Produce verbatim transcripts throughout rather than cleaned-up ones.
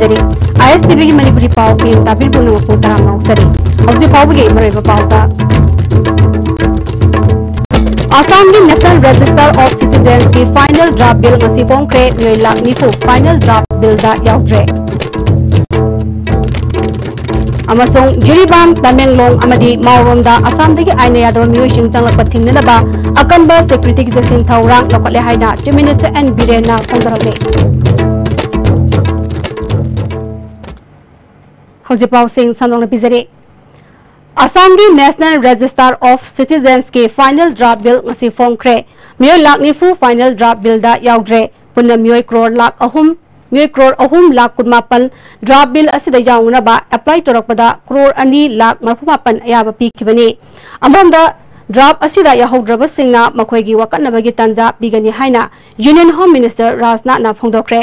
ꯇꯥꯕꯤꯔꯤꯕꯁꯤ ꯑꯥꯏ ꯑꯦꯁ T ꯚꯤꯒꯤ ꯃꯅꯤꯄꯨꯔꯤ ꯄꯥꯎ pen ꯇꯥꯕꯤꯔꯤꯕ ꯄꯨꯝꯅꯃꯛꯄꯨ ꯇꯔꯥꯝꯅ ꯑꯣꯛꯆꯔꯤ꯫ ꯍꯧꯖꯤꯛ ꯐꯥꯎꯕꯒꯤ ꯃꯔꯨꯑꯣꯏꯕ ꯄꯥꯎꯗ, ꯑꯁꯥꯝꯒꯤ National Register of Citizensꯀꯤ final draft bill ꯉꯁꯤ ꯐꯣꯡꯈ꯭ꯔꯦ꯫ ꯃꯤꯑꯣꯏ ꯂꯥꯈ ꯅꯤꯐꯨ final draft billꯗ ꯌꯥꯎꯗ꯭ꯔꯦ꯫ ꯑꯃꯁꯨꯡ ꯖꯤꯔꯤꯕꯥꯝ, ꯇꯃꯦꯡꯂꯣꯡ ꯑꯃꯗꯤ ꯃꯥꯎꯔꯣꯝꯗ ꯑꯁꯥꯝꯗꯒꯤ ꯑꯥꯏꯟꯅ ꯌꯥꯗꯕ ꯃꯤꯑꯣꯏꯁꯤꯡ ꯆꯪꯂꯛꯄ ꯊꯤꯡꯅꯅꯕ ꯑꯀꯟꯕ securityꯒꯤ ꯆꯦꯛꯁꯤꯟ ꯊꯧꯔꯥꯡ ꯂꯧꯈꯠꯂꯦ ꯍꯥꯏꯅ Chief Minister ꯑꯦꯟ ꯕꯤꯔꯦꯟꯅ ꯐꯣꯡꯗꯣꯔꯛꯂꯤ꯫ ꯍꯧꯖꯤꯛ ꯄꯥꯎꯁꯤꯡ ꯁꯟꯗꯣꯛꯅ ꯄꯤꯖꯔꯤ꯫ ꯑꯁꯥꯝꯒꯤ National Register of Citizensꯀꯤ final draft bill ꯉꯁꯤ ꯐꯣꯡꯈ꯭ꯔꯦ꯫ ꯃꯤꯑꯣꯏ ꯂꯥꯈ ꯅꯤꯐꯨ final draft billꯗ ꯌꯥꯎꯗ꯭ꯔꯦ꯫ ꯄꯨꯟꯅ ꯃꯤꯑꯣꯏ ꯀ꯭ꯔꯣꯔ ꯂꯥꯈ ꯑꯍꯨꯝ, ꯃꯤꯑꯣꯏ ꯀ꯭ꯔꯣꯔ ꯑꯍꯨꯝ ꯂꯥꯈ ꯀꯨꯟꯃꯥꯄꯟ draft bill ꯑꯁꯤꯗ ꯌꯥꯎꯅꯅꯕ apply ꯇꯧꯔꯛꯄꯗ ꯀ꯭ꯔꯣꯔ ꯑꯅꯤ ꯂꯥꯈ ꯃꯔꯐꯨ ꯃꯥꯄꯟ ꯑꯌꯥꯕ ꯄꯤꯈꯤꯕꯅꯤ꯫ ꯑꯃꯔꯣꯝꯗ, draft ꯑꯁꯤꯗ ꯌꯥꯎꯍꯧꯗ꯭ꯔꯕꯁꯤꯡꯅ ꯃꯈꯣꯏꯒꯤ ꯋꯥꯀꯠꯅꯕꯒꯤ ꯇꯥꯟꯖꯥ ꯄꯤꯒꯅꯤ ꯍꯥꯏꯅ Union Home Minister ꯔꯥꯖꯅꯥꯊꯅ ꯐꯣꯡꯗꯣꯛꯈ꯭ꯔꯦ꯫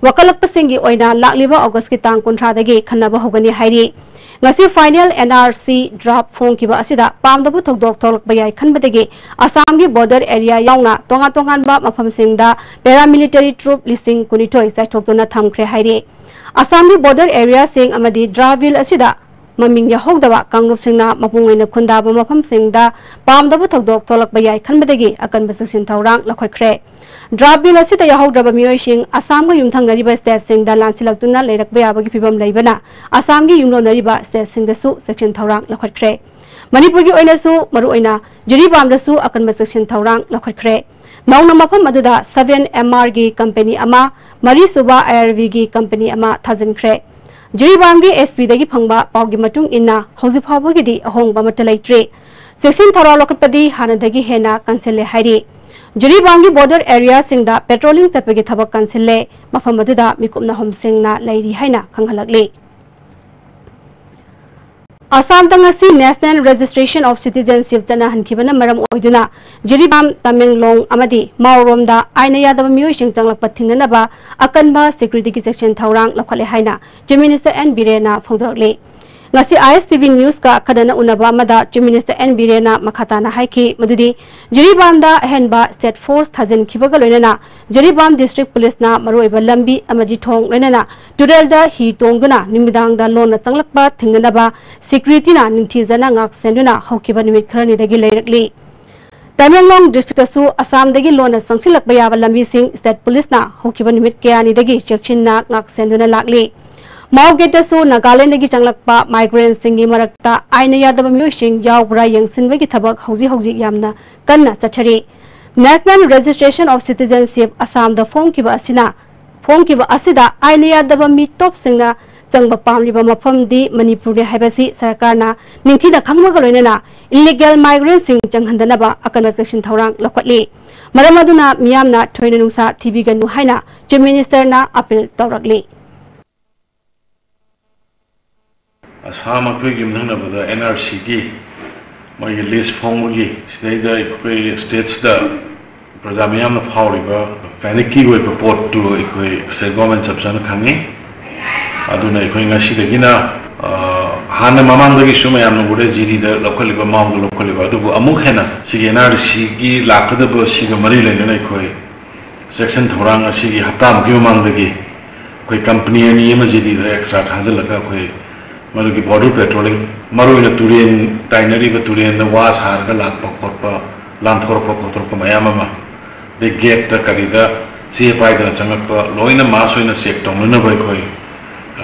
ꯋꯥꯀꯠꯂꯛꯄꯁꯤꯡꯒꯤ ꯑꯣꯏꯅ ꯂꯥꯛꯂꯤꯕ ꯑꯣꯒꯁꯀꯤ ꯇꯥꯡ ꯀꯨꯟꯊ꯭ꯔꯥꯗꯒꯤ ꯈꯟꯅꯕ ꯍꯧꯒꯅꯤ ꯍꯥꯏꯔꯤ꯫ ꯉꯁꯤ final N R C draft ꯐꯣꯡꯈꯤꯕ ꯑꯁꯤꯗ ꯄꯥꯝꯗꯕ ꯊꯧꯗꯣꯛ ꯊꯣꯛꯂꯛꯄ ꯌꯥꯏ ꯈꯟꯕꯗꯒꯤ ꯑꯁꯥꯝꯒꯤ border area ꯌꯥꯎꯅ ꯇꯣꯉꯥꯟ ꯇꯣꯉꯥꯟꯕ ꯃꯐꯝꯁꯤꯡꯗ paramilitary troop ꯂꯤꯁꯤꯡ ꯀꯨꯟꯅꯤꯊꯣꯏ ꯆꯥꯏꯊꯣꯛꯇꯨꯅ ꯊꯝꯈ꯭ꯔꯦ ꯍꯥꯏꯔꯤ꯫ ꯑꯁꯥꯝꯒꯤ border areaꯁꯤꯡ ꯑꯃꯗꯤ draft bill ꯑꯁꯤꯗ ꯃꯃꯤꯡ ꯌꯥꯎꯍꯧꯗꯕ ꯀꯥꯡꯂꯨꯞꯁꯤꯡꯅ ꯃꯄꯨꯡ ꯑꯣꯏꯅ ꯈꯨꯟꯗꯥꯕ ꯃꯐꯝꯁꯤꯡꯗ ꯄꯥꯝꯗꯕ ꯊꯧꯗꯣꯛ ꯊꯣꯛꯂꯛꯄ ꯌꯥꯏ ꯈꯟꯕꯗꯒꯤ ꯑꯀꯟꯕ ꯆꯦꯛꯁꯤꯟ ꯊꯧꯔꯥꯡ ꯂꯧꯈꯠꯈ꯭ꯔꯦ꯫ Draft bill ꯑꯁꯤꯗ ꯌꯥꯎꯍꯧꯗ꯭ꯔꯕ ꯃꯤꯑꯣꯏꯁꯤꯡ ꯑꯁꯥꯝꯒ ꯌꯨꯝꯊꯪꯅꯔꯤꯕ stateꯁꯤꯡꯗ ꯂꯥꯟꯁꯤꯜꯂꯛꯇꯨꯅ ꯂꯩꯔꯛꯄ ꯌꯥꯕꯒꯤ ꯐꯤꯕꯝ ꯂꯩꯕꯅ ꯑꯁꯥꯝꯒꯤ ꯌꯨꯝꯂꯣꯟꯅꯔꯤꯕ stateꯁꯤꯡꯗꯁꯨ ꯆꯦꯛꯁꯤꯟ ꯊꯧꯔꯥꯡ ꯂꯧꯈꯠꯈ꯭ꯔꯦ꯫ ꯃꯅꯤꯄꯨꯔꯒꯤ ꯑꯣꯏꯅꯁꯨ ꯃꯔꯨꯑꯣꯏꯅ ꯖꯤꯔꯤꯕꯥꯝꯗꯁꯨ ꯑꯀꯟꯕ ꯆꯦꯛꯁꯤꯟ ꯊꯧꯔꯥꯡ ꯂꯧꯈꯠꯈ꯭ꯔꯦ꯫ ꯅꯧꯅ ꯃꯐꯝ ꯑꯗꯨꯗ seven M Rꯒꯤ company ꯑꯃ, ꯃꯔꯤꯁꯨꯕ I R Vꯒꯤ company ꯑꯃ ꯊꯥꯖꯤꯟꯈ꯭ꯔꯦ꯫ ꯖꯤꯔꯤꯕꯥꯝꯒꯤ S Pꯗꯒꯤ ꯐꯪꯕ ꯄꯥꯎꯒꯤ ꯃꯇꯨꯡ ꯏꯟꯅ, ꯍꯧꯖꯤꯛ ꯐꯥꯎꯕꯒꯤꯗꯤ ꯑꯍꯣꯡꯕ ꯑꯃꯠꯇ ꯂꯩꯇ꯭ꯔꯤ꯫ ꯆꯦꯛꯁꯤꯟ ꯊꯧꯔꯥꯡ ꯂꯧꯈꯠꯄꯗꯤ ꯍꯥꯟꯅꯗꯒꯤ ꯍꯦꯟꯅ ꯀꯟꯁꯤꯜꯂꯦ ꯍꯥꯏꯔꯤ꯫ ꯖꯤꯔꯤꯕꯥꯝꯒꯤ border areaꯁꯤꯡꯗ patrolling ꯆꯠꯄꯒꯤ ꯊꯕꯛ ꯀꯟꯁꯤꯜꯂꯦ꯫ ꯃꯐꯝ ꯑꯗꯨꯗ ꯃꯤꯀꯨꯞꯅ ꯍꯣꯝꯁꯤꯡꯅ ꯂꯩꯔꯤ ꯍꯥꯏꯅ ꯈꯪꯍꯜꯂꯛꯂꯤ꯫ ꯑꯁꯥꯝꯗ ꯉꯁꯤ National Registration of Citizenship ꯆꯠꯅꯍꯟꯈꯤꯕꯅ ꯃꯔꯝ ꯑꯣꯏꯗꯨꯅ ꯖꯤꯔꯤꯕꯥꯝ, ꯇꯃꯦꯡꯂꯣꯡ ꯑꯃꯗꯤ ꯃꯥꯎꯔꯣꯝꯗ ꯑꯥꯏꯟꯅ ꯌꯥꯗꯕ ꯃꯤꯑꯣꯏꯁꯤꯡ ꯆꯪꯂꯛꯄ ꯊꯤꯡꯅꯅꯕ ꯑꯀꯟꯕ securityꯒꯤ ꯆꯦꯛꯁꯤꯟ ꯊꯧꯔꯥꯡ ꯂꯧꯈꯠꯂꯦ ꯍꯥꯏꯅ Chief Minister ꯑꯦꯟ ꯕꯤꯔꯦꯟꯅ ꯐꯣꯡꯗꯣꯔꯛꯂꯤ꯫ ꯉꯁꯤ I S T V News ꯀ ꯑꯈꯟꯅꯅ ꯎꯅꯕ ꯑꯃꯗ Chief Minister N Birenꯅ ꯃꯈꯥ ꯇꯥꯅ ꯍꯥꯏꯈꯤ ꯃꯗꯨꯗꯤ ꯖꯤꯔꯤꯕꯥꯝꯗ ꯑꯍꯦꯟꯕ State Force ꯊꯥꯖꯤꯟꯈꯤꯕꯒ ꯂꯣꯏꯅꯅ ꯖꯤꯔꯤꯕꯥꯝ District Policeꯅ ꯃꯔꯨꯑꯣꯏꯕ ꯂꯝꯕꯤ ꯑꯃꯗꯤ ꯊꯣꯡ ꯂꯣꯏꯅꯅ ꯇꯨꯔꯦꯜꯗ ꯍꯤ ꯇꯣꯡꯗꯨꯅ ꯅꯨꯃꯤꯗꯥꯡꯗ ꯂꯣꯟꯅ ꯆꯪꯂꯛꯄ ꯊꯤꯡꯅꯅꯕ securityꯅ ꯅꯤꯡꯊꯤꯖꯅ ꯉꯥꯛ ꯁꯦꯟꯗꯨꯅ ꯍꯧꯈꯤꯕ ꯅꯨꯃꯤꯠ ꯈꯔꯅꯤꯗꯒꯤ ꯂꯩꯔꯛꯂꯤ꯫ ꯇꯃꯦꯡꯂꯣꯡ districtꯇꯁꯨ ꯑꯁꯥꯝꯗꯒꯤ ꯂꯣꯟꯅ ꯆꯪꯁꯤꯜꯂꯛꯄ ꯌꯥꯕ ꯂꯝꯕꯤꯁꯤꯡ State Policeꯅ ꯍꯧꯈꯤꯕ ꯅꯨꯃꯤꯠ ꯀꯌꯥꯅꯤꯗꯒꯤ ꯆꯦꯛꯁꯤꯟꯅ ꯉꯥꯛ ꯁꯦꯟꯗꯨꯅ ꯂꯥꯛꯂꯤ꯫ ꯃꯥꯎ gateꯇꯁꯨ ꯅꯥꯒꯥꯂꯦꯟꯗꯒꯤ ꯆꯪꯂꯛꯄ migrantꯁꯤꯡꯒꯤ ꯃꯔꯛꯇ ꯑꯥꯏꯟꯅ ꯌꯥꯗꯕ ꯃꯤꯑꯣꯏꯁꯤꯡ ꯌꯥꯎꯕ꯭ꯔꯥ ꯌꯦꯡꯁꯤꯟꯕꯒꯤ ꯊꯕꯛ ꯍꯧꯖꯤꯛ ꯍꯧꯖꯤꯛ ꯌꯥꯝꯅ ꯀꯟꯅ ꯆꯠꯊꯔꯤ꯫ National Registration of Citizenship ꯑꯁꯥꯝꯗ ꯐꯣꯡꯈꯤꯕ ꯑꯁꯤꯅ ꯐꯣꯡꯈꯤꯕ ꯑꯁꯤꯗ ꯑꯥꯏꯟꯅ ꯌꯥꯗꯕ ꯃꯤꯇꯣꯞꯁꯤꯡꯅ ꯆꯪꯕ ꯄꯥꯝꯂꯤꯕ ꯃꯐꯝꯗꯤ ꯃꯅꯤꯄꯨꯔꯅꯤ ꯍꯥꯏꯕꯁꯤ ꯁꯔꯀꯥꯔꯅ ꯅꯤꯡꯊꯤꯅ ꯈꯪꯕꯒ ꯂꯣꯏꯅꯅ illegal migrantꯁꯤꯡ ꯆꯪꯍꯟꯗꯅꯕ ꯑꯀꯟꯕ ꯆꯦꯛꯁꯤꯟ ꯊꯧꯔꯥꯡ ꯂꯧꯈꯠꯂꯤ꯫ ꯃꯔꯝ ꯑꯗꯨꯅ ꯃꯤꯌꯥꯝꯅ ꯊꯣꯏꯅ ꯅꯨꯡꯁꯥ ꯊꯤꯕꯤꯒꯅꯨ ꯍꯥꯏꯅ Chief Ministerꯅ appeal ꯇꯧꯔꯛꯂꯤ꯫ ꯑꯁꯥꯝ ꯑꯩꯈꯣꯏꯒꯤ ꯌꯨꯝꯊꯪꯅꯕꯗ N R Cꯒꯤ ꯃꯣꯏꯒꯤ list ꯐꯣꯡꯕꯒꯤ ꯁꯤꯗꯩꯗ ꯑꯩꯈꯣꯏ stateꯁꯤꯗ ꯄ꯭ꯔꯖꯥ ꯃꯤꯌꯥꯝꯅ ꯐꯥꯎꯔꯤꯕ panic ꯑꯣꯏꯕ ꯄꯣꯠꯇꯨ ꯑꯩꯈꯣꯏ state government ꯆꯞ ꯆꯥꯅ ꯈꯪꯉꯤ꯫ ꯑꯗꯨꯅ ꯑꯩꯈꯣꯏ ꯉꯁꯤꯗꯒꯤꯅ, ꯑ, ꯍꯥꯟꯅ ꯃꯃꯥꯡꯗꯒꯤꯁꯨ ꯃꯌꯥꯝꯅ ꯎꯔꯦ, ꯖꯤꯔꯤꯗ ꯂꯧꯈꯠꯂꯤꯕ, ꯃꯥꯎꯗ ꯂꯧꯈꯠꯂꯤꯕ, ꯑꯗꯨꯕꯨ ꯑꯃꯨꯛ ꯍꯦꯟꯅ ꯁꯤꯒꯤ N R Cꯒꯤ ꯂꯥꯛꯀꯗꯕ ꯁꯤꯒ ꯃꯔꯤ ꯂꯩꯅꯅ ꯑꯩꯈꯣꯏ ꯆꯦꯛꯁꯤꯟ ꯊꯧꯔꯥꯡ ꯑꯁꯤꯒꯤ ꯍꯞꯇꯥꯃꯨꯛꯀꯤ ꯃꯃꯥꯡꯗꯒꯤ ꯑꯩꯈꯣꯏ company ꯑꯅꯤ ꯑꯃ ꯖꯤꯔꯤꯗ extra ꯊꯥꯖꯤꯜꯂꯒ ꯑꯩꯈꯣꯏ ꯃꯗꯨꯒꯤ border patrolling, ꯃꯔꯨꯑꯣꯏꯅ ꯇꯨꯔꯦꯟ ꯇꯥꯏꯅꯔꯤꯕ ꯇꯨꯔꯦꯟꯗ ꯋꯥ ꯁꯥꯔꯒ ꯂꯥꯛꯄ ꯈꯣꯠꯄ, ꯂꯥꯟꯊꯣꯔꯛꯄ ꯈꯣꯠꯇꯣꯔꯛꯄ ꯃꯌꯥꯝ ꯑꯃ, ꯑꯗꯩ gateꯇ ꯀꯔꯤꯗ ꯆꯦ ꯄꯥꯏꯗꯅ ꯆꯪꯉꯛꯄ ꯂꯣꯏꯅ mass ꯑꯣꯏꯅ check ꯇꯧꯅꯅꯕ ꯑꯩꯈꯣꯏ,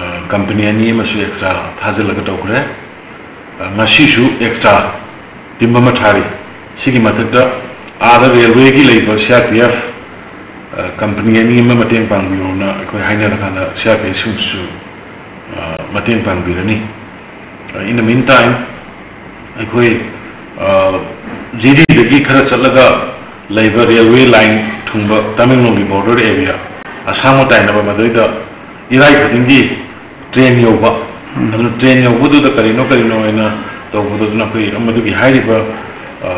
ꯑ, company ꯑꯅꯤ ꯑꯃꯁꯨ extra ꯊꯥꯖꯤꯜꯂꯒ ꯇꯧꯈ꯭ꯔꯦ꯫ ꯑ, ꯉꯁꯤꯁꯨ extra team ꯑꯃ ꯊꯥꯔꯤ꯫ ꯁꯤꯒꯤ ꯃꯊꯛꯇ ꯑꯥꯗ railwayꯒꯤ ꯂꯩꯕ C R P F, ꯑ, company ꯑꯅꯤ ꯑꯃ ꯃꯇꯦꯡ ꯄꯥꯡꯕꯤꯌꯣꯅ ꯑꯩꯈꯣꯏ ꯍꯥꯏꯅꯔꯀꯥꯟꯗ C R P Fꯁꯤꯡꯁꯨ, ꯑ, ꯃꯇꯦꯡ ꯄꯥꯡꯕꯤꯔꯅꯤ꯫ ꯑ, in the meantime, ꯑꯩꯈꯣꯏ, ꯑ, ꯖꯤꯔꯤꯗꯒꯤ ꯈꯔ ꯆꯠꯂꯒ ꯂꯩꯕ railway line ꯊꯨꯡꯕ ꯇꯃꯦꯡꯂꯣꯡꯒꯤ border area, ꯑꯁꯥꯝꯒ ꯇꯥꯏꯅꯕ ꯃꯗꯩꯗ ꯏꯔꯥꯏ ꯈꯨꯗꯤꯡꯒꯤ train ꯌꯧꯕ꯫ ꯎꯝ꯫ ꯑꯗꯨꯅ train ꯌꯧꯕꯗꯨꯗ ꯀꯔꯤꯅꯣ ꯀꯔꯤꯅꯣ ꯍꯥꯏꯅ ꯇꯧꯕꯗꯣ, ꯑꯗꯨꯅ ꯑꯩꯈꯣꯏ ꯃꯗꯨꯒꯤ ꯍꯥꯏꯔꯤꯕ, ꯑ,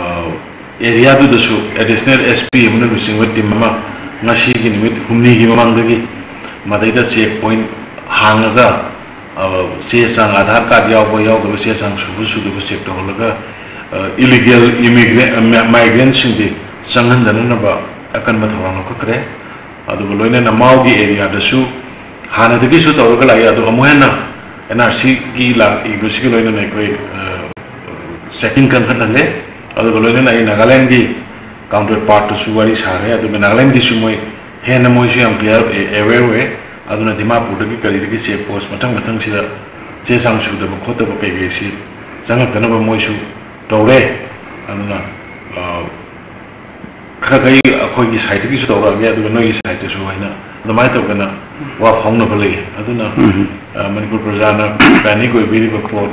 areaꯗꯨꯗꯁꯨ additional S P ꯑꯃꯅ ꯂꯨꯆꯤꯡꯕ team ꯑꯃ ꯉꯁꯤꯒꯤ ꯅꯨꯃꯤꯠ ꯍꯨꯝꯅꯤꯒꯤ ꯃꯃꯥꯡꯗꯒꯤ ꯃꯗꯩꯗ check point ꯍꯥꯡꯉꯒ, ꯑ, ꯆꯦ ꯆꯥꯡ, ꯑꯥꯙꯥꯔ ꯀꯥꯔꯗ ꯌꯥꯎꯕ ꯌꯥꯎꯗꯕ, ꯆꯦ ꯆꯥꯡ ꯁꯨꯕ ꯁꯨꯗꯕ ꯆꯦꯛ ꯇꯧꯍꯜꯂꯒ, ꯑ, ꯏꯂꯤꯒꯦꯜ ꯏꯃꯤꯒ꯭ꯔꯦ-, ꯑ, ꯃꯥꯏ-, ꯃꯥꯏꯒ꯭ꯔꯦꯟꯁꯤꯡꯗꯤ ꯆꯪꯍꯟꯗꯅꯅꯕ ꯑꯀꯟꯕ ꯊꯧꯔꯥꯡ ꯂꯧꯈꯠꯈ꯭ꯔꯦ꯫ ꯑꯗꯨꯒ ꯂꯣꯏꯅꯅ ꯃꯥꯎꯒꯤ ꯑꯦꯔꯤꯌꯥꯗꯁꯨ ꯍꯥꯟꯅꯗꯒꯤꯁꯨ ꯇꯧꯔꯒ ꯂꯥꯛꯏ, ꯑꯗꯣ ꯑꯃꯨꯛ ꯍꯦꯟꯅ ꯑꯦꯟ ꯑꯥꯔ ꯁꯤꯒꯤ ꯂꯥꯛꯏꯕꯁꯤꯒ ꯂꯣꯏꯅꯅ ꯑꯩꯈꯣꯏ, ꯑ, ꯆꯦꯀꯤꯡ ꯀꯟꯈꯠꯍꯜꯂꯦ꯫ ꯑꯗꯨꯒ ꯂꯣꯏꯅꯅ ꯑꯩ ꯅꯥꯒꯥꯂꯦꯟꯒꯤ ꯀꯥꯎꯟꯇꯔ ꯄꯥꯔꯠꯇꯨꯁꯨ ꯋꯥꯔꯤ ꯁꯥꯔꯦ꯫ ꯑꯗꯨꯒ ꯅꯥꯒꯥꯂꯦꯟꯒꯤꯁꯨ ꯃꯣꯏ ꯍꯦꯟꯅ ꯃꯣꯏꯁꯨ ꯌꯥꯝ ꯀ꯭ꯂꯤꯌꯥꯔ ꯑꯦ-, ꯑꯦꯋꯦꯌꯔ ꯑꯣꯏ꯫ ꯑꯗꯨꯅ ꯗꯤꯃꯥꯄꯨꯔꯗꯒꯤ ꯀꯔꯤꯗꯒꯤ ꯆꯦꯛ ꯄꯣꯁ ꯃꯊꯪ ꯃꯊꯪꯁꯤꯗ ꯆꯦ ꯆꯥꯡ ꯁꯨꯗꯕ ꯈꯣꯠꯇꯕ ꯀꯩꯀꯩꯁꯤ ꯆꯪꯉꯛꯇꯅꯕ ꯃꯣꯏꯁꯨ ꯇꯧꯔꯦ꯫ ꯑꯗꯨꯅ, ꯑ, ꯈꯔ ꯈꯩ ꯑꯩꯈꯣꯏꯒꯤ ꯁꯥꯏꯠꯇꯒꯤꯁꯨ ꯇꯧꯔꯛꯑꯒꯦ, ꯑꯗꯨꯒ ꯅꯣꯏꯒꯤ ꯁꯥꯏꯠꯇꯁꯨ ꯍꯥꯏꯅ ꯑꯗꯨꯃꯥꯏꯅ ꯇꯧꯗꯅ ꯋꯥ ꯐꯥꯎꯅꯕ ꯂꯩꯌꯦ꯫ ꯑꯗꯨꯅ, ꯎꯝ꯫ ꯑ, ꯃꯅꯤꯄꯨꯔ ꯄ꯭ꯔꯖꯥꯅ ꯄꯦꯅꯤꯛ ꯑꯣꯏꯕꯤꯔꯤꯕ ꯄꯣꯠ,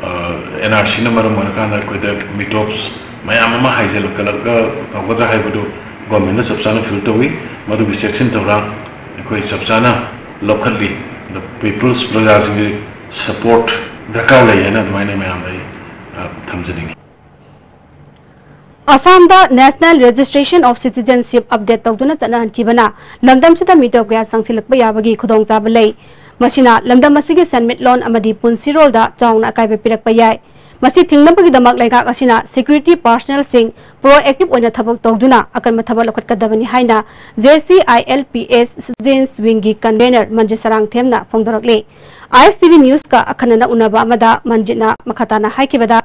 ꯑ, ꯑꯦꯟ ꯑꯥꯔ ꯁꯤꯅ ꯃꯔꯝ ꯑꯣꯏꯔꯀꯥꯟꯗ ꯑꯩꯈꯣꯏꯗ ꯃꯤꯇꯣꯞꯁ ꯃꯌꯥꯝ ꯑꯃ ꯍꯥꯏꯖꯤꯜꯂꯛꯀꯂꯛꯀ ꯇꯧꯒꯗ꯭ꯔꯥ ꯍꯥꯏꯕꯗꯨ ꯒꯣꯔꯃꯦꯟꯅ ꯆꯞ ꯆꯥꯅ ꯐꯤꯜ ꯇꯧꯏ꯫ ꯃꯗꯨꯒꯤ ꯆꯦꯛꯁꯤꯟ ꯊꯧꯔꯥꯡ ꯑꯩꯈꯣꯏ ꯆꯞ ꯆꯥꯅ ꯂꯧꯈꯠꯂꯤ꯫ ꯑꯗ ꯄꯤꯄꯜꯁ ꯄ꯭ꯔꯖꯥꯁꯤꯡꯒꯤ ꯁꯄꯣꯔꯠ ꯗꯔꯀꯥꯔ ꯂꯩ ꯍꯥꯏꯅ ꯑꯗꯨꯃꯥꯏꯅ ꯃꯌꯥꯝꯗ ꯑꯩ, ꯑ, ꯊꯝꯖꯅꯤꯡꯉꯤ꯫ ꯑꯁꯥꯝꯗ National Registration of Citizenship update ꯇꯧꯗꯨꯅ ꯆꯠꯅꯍꯟꯈꯤꯕꯅ ꯂꯝꯗꯝꯁꯤꯗ ꯃꯤꯇꯣꯞ ꯀꯌꯥ ꯆꯪꯁꯤꯜꯂꯛꯄ ꯌꯥꯕꯒꯤ ꯈꯨꯗꯣꯡꯆꯥꯕ ꯂꯩ꯫ ꯃꯁꯤꯅ ꯂꯝꯗꯝ ꯑꯁꯤꯒꯤ ꯁꯦꯟꯃꯤꯠꯂꯣꯟ ꯑꯃꯗꯤ ꯄꯨꯟꯁꯤꯔꯣꯜꯗ ꯆꯥꯎꯅ ꯑꯀꯥꯏꯕ ꯄꯤꯔꯛꯄ ꯌꯥꯏ꯫ ꯃꯁꯤ ꯊꯤꯡꯅꯕꯒꯤꯗꯃꯛ ꯂꯩꯉꯥꯛ ꯑꯁꯤꯅ ꯁꯦꯀ꯭ꯌꯨꯔꯤꯇꯤ ꯄꯥꯔꯁꯅꯦꯜꯁꯤꯡ ꯄ꯭ꯔꯣꯑꯦꯛꯇꯤꯚ ꯑꯣꯏꯅ ꯊꯕꯛ ꯇꯧꯗꯨꯅ ꯑꯀꯟꯕ ꯊꯕꯛ ꯂꯧꯈꯠꯀꯗꯕꯅꯤ ꯍꯥꯏꯅ J C I L P S Students Wingꯒꯤ ꯀꯟꯚꯦꯅꯔ ꯃꯟꯖꯤꯠ ꯁꯔꯥꯡꯊꯦꯝꯅ ꯐꯣꯡꯗꯣꯔꯛꯂꯤ꯫ I S T V Newsꯀ ꯑꯈꯟꯅꯅ ꯎꯅꯕ ꯑꯃꯗ ꯃꯟꯖꯤꯠꯅ ꯃꯈꯥ ꯇꯥꯅ ꯍꯥꯏꯈꯤꯕꯗ,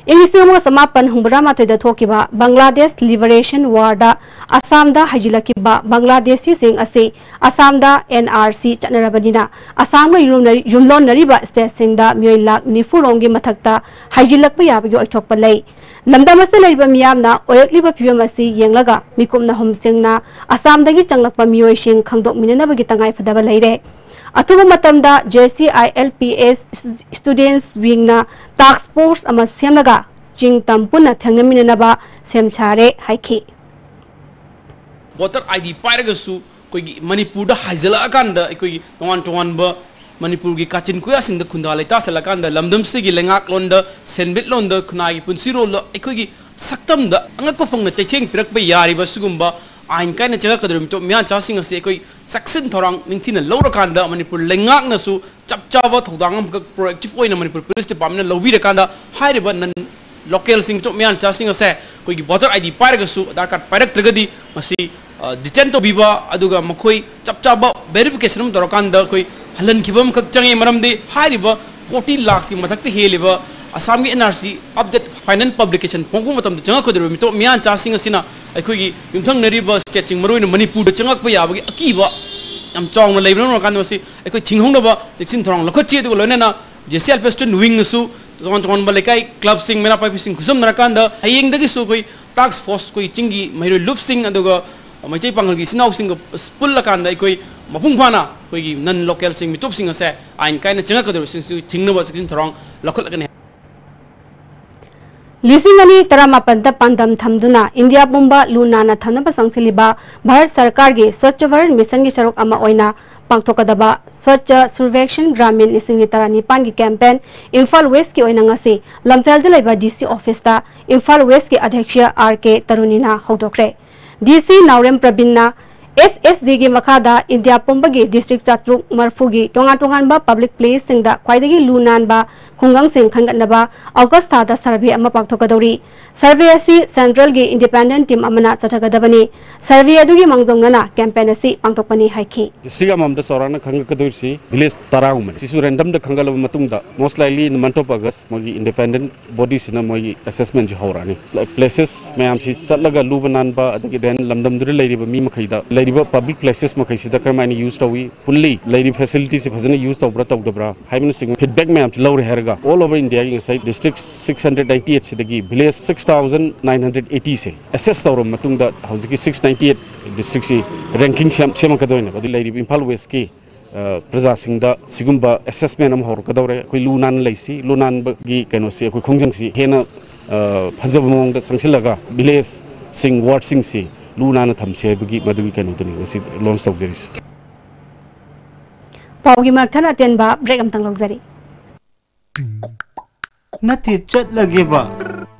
ꯏꯪ ꯂꯤꯁꯤꯡ ꯑꯃꯒ ꯆꯃꯥꯄꯟ ꯍꯨꯝꯐꯨꯇꯔꯥꯃꯥꯊꯣꯏꯗ ꯊꯣꯛꯈꯤꯕ ꯕꯪꯒ꯭ꯂꯥꯗꯦꯁ Liberation Warꯗ ꯑꯁꯥꯝꯗ ꯍꯩꯖꯤꯜꯂꯛꯈꯤꯕ ꯕꯪꯒ꯭ꯂꯥꯗꯦꯁꯤꯁꯤꯡ ꯑꯁꯤ ꯑꯁꯥꯝꯗ N R C ꯆꯠꯅꯔꯕꯅꯤꯅ, ꯑꯁꯥꯝꯒ ꯌꯨꯝꯂꯣꯟꯅꯔꯤ-, ꯌꯨꯝꯂꯣꯟꯅꯔꯤꯕ ꯁ꯭ꯇꯦꯠꯁꯤꯡꯗ ꯃꯤꯑꯣꯏ ꯂꯥꯈ ꯅꯤꯐꯨ ꯔꯣꯝꯒꯤ ꯃꯊꯛꯇ ꯍꯩꯖꯤꯜꯂꯛꯄ ꯌꯥꯕꯒꯤ ꯑꯣꯏꯊꯣꯛꯄ ꯂꯩ꯫ ꯂꯝꯗꯝ ꯑꯁꯤꯗ ꯂꯩꯔꯤꯕ ꯃꯤꯌꯥꯝꯅ ꯑꯣꯏꯔꯛꯂꯤꯕ ꯐꯤꯕꯝ ꯑꯁꯤ ꯌꯦꯡꯂꯒ ꯃꯤꯀꯨꯞꯅ ꯍꯨꯝꯁꯤꯡꯅ ꯑꯁꯥꯝꯗꯒꯤ ꯆꯪꯂꯛꯄ ꯃꯤꯑꯣꯏꯁꯤꯡ ꯈꯪꯗꯣꯛꯃꯤꯟꯅꯅꯕꯒꯤ ꯇꯉꯥꯏꯐꯗꯕ ꯂꯩꯔꯦ꯫ ꯑꯊꯨꯕ ꯃꯇꯝꯗ J C I L P S Students Wingꯅ task force ꯑꯃ ꯁꯦꯝꯂꯒ ꯆꯤꯡ ꯇꯝ ꯄꯨꯟꯅ ꯊꯦꯡꯅꯃꯤꯟꯅꯅꯕ ꯁꯦꯝ ꯁꯥꯔꯦ ꯍꯥꯏꯈꯤ꯫ ꯚꯣꯇꯔ ꯑꯥꯏ ꯗꯤ ꯄꯥꯏꯔꯒꯁꯨ ꯑꯩꯈꯣꯏꯒꯤ ꯃꯅꯤꯄꯨꯔꯗ ꯍꯥꯏꯖꯤꯜꯂꯛꯑꯀꯥꯟꯗ ꯑꯩꯈꯣꯏꯒꯤ ꯇꯣꯉꯥꯟ ꯇꯣꯉꯥꯟꯕ ꯃꯅꯤꯄꯨꯔꯒꯤ ꯀꯥꯆꯤꯟ ꯀꯣꯌꯥꯁꯤꯡꯗ ꯈꯨꯟꯗꯥ ꯂꯩꯇꯥꯁꯜꯂꯀꯥꯟꯗ ꯂꯝꯗꯝꯁꯤꯒꯤ ꯂꯩꯉꯥꯛꯂꯣꯟꯗ, ꯁꯦꯟꯃꯤꯠꯂꯣꯟꯗ, ꯈꯨꯟꯅꯥꯏꯒꯤ ꯄꯨꯟꯁꯤꯔꯣꯜꯗ ꯑꯩꯈꯣꯏꯒꯤ ꯁꯛꯇꯝꯗ ꯑꯉꯛꯄ ꯐꯪꯅ ꯆꯩꯊꯦꯡ ꯄꯤꯔꯛꯄ ꯌꯥꯔꯤꯕ ꯁꯤꯒꯨꯝꯕ ꯑꯥꯏꯟ ꯀꯥꯏꯅ ꯆꯪꯉꯛꯀꯗꯧꯔꯤꯕ ꯃꯤꯇꯣꯞ ꯃꯤꯌꯥꯟꯆꯥꯁꯤꯡ ꯑꯁꯤ ꯑꯩꯈꯣꯏ ꯆꯦꯛꯁꯤꯟ ꯊꯧꯔꯥꯡ ꯅꯤꯡꯊꯤꯅ ꯂꯧꯔꯀꯥꯟꯗ, ꯃꯅꯤꯄꯨꯔ ꯂꯩꯉꯥꯛꯅꯁꯨ ꯆꯞ ꯆꯥꯕ ꯊꯧꯗꯥꯡ ꯑꯃꯈꯛ proactive ꯑꯣꯏꯅ ꯃꯅꯤꯄꯨꯔ ꯄꯨꯂꯤꯁ ꯗꯤꯄꯥꯔꯠꯃꯦꯟꯅ ꯂꯧꯕꯤꯔꯀꯥꯟꯗ, ꯍꯥꯏꯔꯤꯕ ꯅꯟ ꯂꯣꯀꯦꯜꯁꯤꯡ, ꯃꯤꯇꯣꯞ ꯃꯤꯌꯥꯟꯆꯥꯁꯤꯡ ꯑꯁꯦ ꯑꯩꯈꯣꯏꯒꯤ ꯚꯣꯇꯔ ꯑꯥꯏ ꯗꯤ ꯄꯥꯏꯔꯒꯁꯨ, ꯑꯙꯥꯔ ꯀꯥꯔꯗ ꯄꯥꯏꯔꯛꯇ꯭ꯔꯒꯗꯤ, ꯃꯁꯤ ꯗꯤꯇꯦꯟ ꯇꯧꯕꯤꯕ, ꯑꯗꯨꯒ ꯃꯈꯣꯏ ꯆꯞ ꯆꯥꯕ ꯚꯦꯔꯤꯐꯤꯀꯦꯁꯟ ꯑꯃ ꯇꯧꯔꯀꯥꯟꯗ ꯑꯩꯈꯣꯏ ꯍꯜꯍꯟꯈꯤꯕ ꯑꯃꯈꯛ ꯆꯪꯉꯤ꯫ ꯃꯔꯝꯗꯤ ꯍꯥꯏꯔꯤꯕ ꯐꯣꯔꯇꯤ ꯂꯥꯛꯁꯀꯤ ꯃꯊꯛꯇ ꯍꯦꯜꯂꯤꯕ ꯑꯁꯥꯝꯒꯤ N R C update final publication ꯐꯣꯡꯉꯛꯄ ꯃꯇꯝꯗ ꯆꯪꯉꯛꯀꯗꯧꯔꯤꯕ ꯃꯤꯇꯣꯞ ꯃꯤꯌꯥꯟꯆꯥꯁꯤꯡ ꯑꯁꯤꯅ ꯑꯩꯈꯣꯏꯒꯤ ꯌꯨꯝꯊꯪꯅꯔꯤꯕ ꯁ꯭ꯇꯦꯠꯁꯤꯡ, ꯃꯔꯨꯑꯣꯏꯅ ꯃꯅꯤꯄꯨꯔꯗ ꯆꯪꯉꯛꯄ ꯌꯥꯕꯒꯤ ꯑꯀꯤꯕ ꯌꯥꯝ ꯆꯥꯎꯅ ꯂꯩꯕꯅ ꯃꯔꯝ ꯑꯣꯏꯔꯀꯥꯟꯗ, ꯃꯁꯤ ꯑꯩꯈꯣꯏ ꯊꯤꯡꯍꯧꯅꯕ ꯆꯦꯛꯁꯤꯟ ꯊꯧꯔꯥꯡ ꯂꯧꯈꯠꯁꯤ꯫ ꯑꯗꯨꯒ ꯂꯣꯏꯅꯅ J C L P eastern ꯋꯤꯡꯅꯁꯨ ꯇꯣꯉꯥꯟ ꯇꯣꯉꯥꯟꯕ ꯂꯩꯀꯥꯏ ꯀ꯭ꯂꯕꯁꯤꯡ, ꯃꯩꯔꯥ ꯄꯥꯏꯕꯤꯁꯤꯡ ꯈꯨꯠꯁꯝꯅꯔꯀꯥꯟꯗ, ꯍꯌꯦꯡꯗꯒꯤꯁꯨ ꯑꯩꯈꯣꯏ ꯇꯥꯛꯁ ꯐꯣꯔꯁ, ꯑꯩꯈꯣꯏ ꯆꯤꯡꯒꯤ ꯃꯍꯩꯔꯣꯏ ꯂꯨꯞꯁꯤꯡ, ꯑꯗꯨꯒ ꯃꯩꯇꯩ ꯄꯥꯉꯜꯒꯤ ꯏꯆꯤꯟ ꯏꯅꯥꯎꯁꯤꯡꯒ ꯄꯨꯜꯂꯀꯥꯟꯗ ꯑꯩꯈꯣꯏ ꯃꯄꯨꯡ ꯐꯥꯅ ꯑꯩꯈꯣꯏꯒꯤ ꯅꯟ ꯂꯣꯀꯦꯜꯁꯤꯡ, ꯃꯤꯇꯣꯞꯁꯤꯡ ꯑꯁꯦ ꯑꯥꯏꯟ ꯀꯥꯏꯅ ꯆꯪꯉꯛꯀꯗꯧꯔꯤꯕꯁꯤꯡꯁꯨ ꯊꯤꯡꯅꯕ ꯆꯦꯛꯁꯤꯟ ꯊꯧꯔꯥꯡ ꯂꯧꯈꯠꯂꯒꯅꯤ꯫ ꯂꯤꯁꯤꯡ ꯑꯅꯤ ꯇꯔꯥꯃꯥꯄꯟꯗ ꯄꯥꯟꯗꯝ ꯊꯝꯗꯨꯅ ꯏꯟꯗꯤꯌꯥ ꯄꯨꯝꯕ ꯂꯨ ꯅꯥꯟꯅ ꯊꯝꯅꯕ ꯆꯪꯁꯤꯜꯂꯤꯕ ꯚꯥꯔꯠ ꯁꯔꯀꯥꯔꯒꯤ ꯁ꯭ꯋꯆ ꯚꯥꯔꯠ ꯃꯤꯁꯟꯒꯤ ꯁꯔꯨꯛ ꯑꯃ ꯑꯣꯏꯅ ꯄꯥꯡꯊꯣꯛꯀꯗꯕ ꯁ꯭ꯋꯆ ꯁꯨꯔꯚꯦꯛꯁꯟ ꯒ꯭ꯔꯥꯃꯤꯟ ꯂꯤꯁꯤꯡ ꯇꯔꯥꯅꯤꯄꯥꯟꯒꯤ ꯀꯦꯝꯄꯦꯟ ꯏꯝꯐꯥꯜ ꯋꯦꯁꯀꯤ ꯑꯣꯏꯅ ꯉꯁꯤ ꯂꯝꯐꯦꯜꯗ ꯂꯩꯕ ꯗꯤ ꯁꯤ ꯑꯣꯐꯤꯁꯇ ꯏꯝꯐꯥꯜ ꯋꯦꯁꯀꯤ ꯑꯗ꯭ꯌꯛꯁ ꯑꯥꯔ ꯀꯦ ꯇꯔꯨꯅꯤꯅ ꯍꯧꯗꯣꯛꯈ꯭ꯔꯦ꯫ ꯗꯤ ꯁꯤ ꯅꯥꯎꯔꯦꯝ ꯄ꯭ꯔꯕꯤꯟꯅ ꯑꯦꯁ ꯑꯦꯁ ꯖꯤꯒꯤ ꯃꯈꯥꯗ ꯏꯟꯗꯤꯌꯥ ꯄꯨꯝꯕꯒꯤ ꯗꯤꯁꯇ꯭ꯔꯤꯛ ꯆꯥꯇ꯭ꯔꯨꯛ ꯃꯔꯐꯨꯒꯤ ꯇꯣꯉꯥꯟ ꯇꯣꯉꯥꯟꯕ ꯄꯕ꯭ꯂꯤꯛ ꯄ꯭ꯂꯦꯁꯁꯤꯡꯗ ꯈ꯭ꯋꯥꯏꯗꯒꯤ ꯂꯨ ꯅꯥꯟꯕ ꯈꯨꯡꯒꯪꯁꯤꯡ ꯈꯟꯒꯠꯅꯕ ꯑꯣꯒꯁ ꯊꯥꯗ ꯁꯔꯚꯦ ꯑꯃ ꯄꯥꯡꯊꯣꯛꯀꯗꯧꯔꯤ꯫ ꯁꯔꯚꯦ ꯑꯁꯤ ꯁꯦꯟꯇ꯭ꯔꯦꯜꯒꯤ ꯏꯟꯗꯤꯄꯦꯟꯗꯦꯟꯠ ꯇꯤꯝ ꯑꯃꯅ ꯆꯠꯊꯒꯗꯕꯅꯤ꯫ ꯁꯔꯚꯦ ꯑꯗꯨꯒꯤ ꯃꯥꯡꯖꯧꯅꯅ ꯀꯦꯝꯄꯦꯟ ꯑꯁꯤ ꯄꯥꯡꯊꯣꯛꯄꯅꯤ ꯍꯥꯏꯈꯤ꯫ ꯗꯤꯁꯇ꯭ꯔꯤꯛ ꯑꯃꯃꯝꯗ ꯆꯥꯎꯔꯥꯛꯅ ꯈꯪꯒꯠꯀꯗꯣꯏꯁꯤ ꯚꯤꯂꯦꯖ ꯇꯔꯥꯒꯨꯝꯕꯅꯤ꯫ ꯁꯤꯁꯨ ꯔꯦꯟꯗꯝꯗ ꯈꯪꯒꯠꯂꯕ ꯃꯇꯨꯡꯗ most likely in the month of August ꯃꯣꯏꯒꯤ ꯏꯟꯗꯤꯄꯦꯟꯗꯦꯟꯠ ꯕꯣꯗꯤꯁꯤꯅ ꯃꯣꯏꯒꯤ ꯑꯦꯁꯦꯁꯃꯦꯟꯁꯤ ꯍꯧꯔꯛꯑꯅꯤ꯫ ꯄ꯭ꯂꯦꯁꯦꯁ ꯃꯌꯥꯝꯁꯤ ꯆꯠꯂꯒ ꯂꯨꯕ ꯅꯥꯟꯕ, ꯑꯗꯒꯤ then ꯂꯝꯗꯝꯗꯨꯗ ꯂꯩꯔꯤꯕ ꯃꯤ ꯃꯈꯩꯗ ꯂꯩꯔꯤꯕ ꯄꯕ꯭ꯂꯤꯛ ꯄ꯭ꯂꯦꯁꯦꯁ ꯃꯈꯩꯁꯤꯗ ꯀꯔꯝꯍꯥꯏꯅ ꯌꯨꯁ ꯇꯧꯏ, ꯐꯨꯜꯂꯤ ꯂꯩꯔꯤꯕ ꯐꯦꯁꯤꯂꯤꯇꯤꯁꯤ ꯐꯖꯅ ꯌꯨꯁ ꯇꯧꯕ꯭ꯔꯥ ꯇꯧꯗꯕ꯭ꯔꯥ ꯍꯥꯏꯕꯅꯆꯤꯡꯕ ꯐꯤꯗꯕꯦꯛ ꯃꯌꯥꯝꯁꯤ ꯂꯧꯔꯦ ꯍꯥꯏꯔꯒ, all over Indiaꯒꯤ ꯉꯁꯥꯏ ꯗꯤꯁꯇ꯭ꯔꯤꯛ ꯁꯤꯛꯁ ꯍꯟꯗ꯭ꯔꯦꯠ ꯅꯥꯏꯟꯇꯤ ꯑꯩꯠꯁꯤꯗꯒꯤ village six thousand nine hundred ꯑꯩꯠꯇꯤꯁꯦ ꯑꯦꯁꯦꯁ ꯇꯧꯔꯕ ꯃꯇꯨꯡꯗ, ꯍꯧꯖꯤꯛꯀꯤ ꯁꯤꯛꯁ ꯅꯥꯏꯟꯇꯤ ꯑꯩꯠ ꯗꯤꯁꯇ꯭ꯔꯤꯛꯁꯤ ꯔꯦꯡꯀꯤꯡ ꯁꯦꯝ-, ꯁꯦꯝꯃꯛꯀꯗꯣꯏꯅꯦꯕ꯫ ꯑꯗꯨ ꯂꯩꯔꯤꯕ ꯏꯝꯐꯥꯜ ꯋꯦꯁꯀꯤ ꯑ, ꯄ꯭ꯔꯖꯥꯁꯤꯡꯗ ꯁꯤꯒꯨꯝꯕ ꯑꯦꯁꯦꯁꯃꯦꯟ ꯑꯃ ꯍꯧꯔꯛꯀꯗꯧꯔꯦ꯫ ꯑꯩꯈꯣꯏ ꯂꯨ ꯅꯥꯟꯅ ꯂꯩꯁꯤ, ꯂꯨ ꯅꯥꯟꯕꯒꯤ ꯀꯩꯅꯣꯁꯤ, ꯑꯩꯈꯣꯏ ꯈꯣꯡꯖꯪꯁꯤ ꯍꯦꯟꯅ, ꯑ, ꯐꯖꯕ ꯃꯑꯣꯡꯗ ꯆꯪꯁꯤꯜꯂꯒ ꯚꯤꯂꯦꯖꯁꯤꯡ, ꯋꯥꯔꯗꯁꯤꯡꯁꯤ ꯂꯨ ꯅꯥꯟꯅ ꯊꯝꯁꯤ ꯍꯥꯏꯕꯒꯤ ꯃꯗꯨꯒꯤ ꯀꯩꯅꯣꯗꯨꯅꯤ ꯉꯁꯤ ꯂꯣꯟꯁ ꯇꯧꯖꯔꯤꯁꯤ꯫ ꯄꯥꯎꯒꯤ ꯃꯔꯛ ꯊꯠꯅ ꯑꯇꯦꯟꯕ ꯕ꯭ꯔꯦꯛ ꯑꯝꯇꯪ ꯂꯧꯖꯔꯤ꯫ ꯅꯠꯇꯦ, ꯆꯠꯂꯒꯦꯕ꯫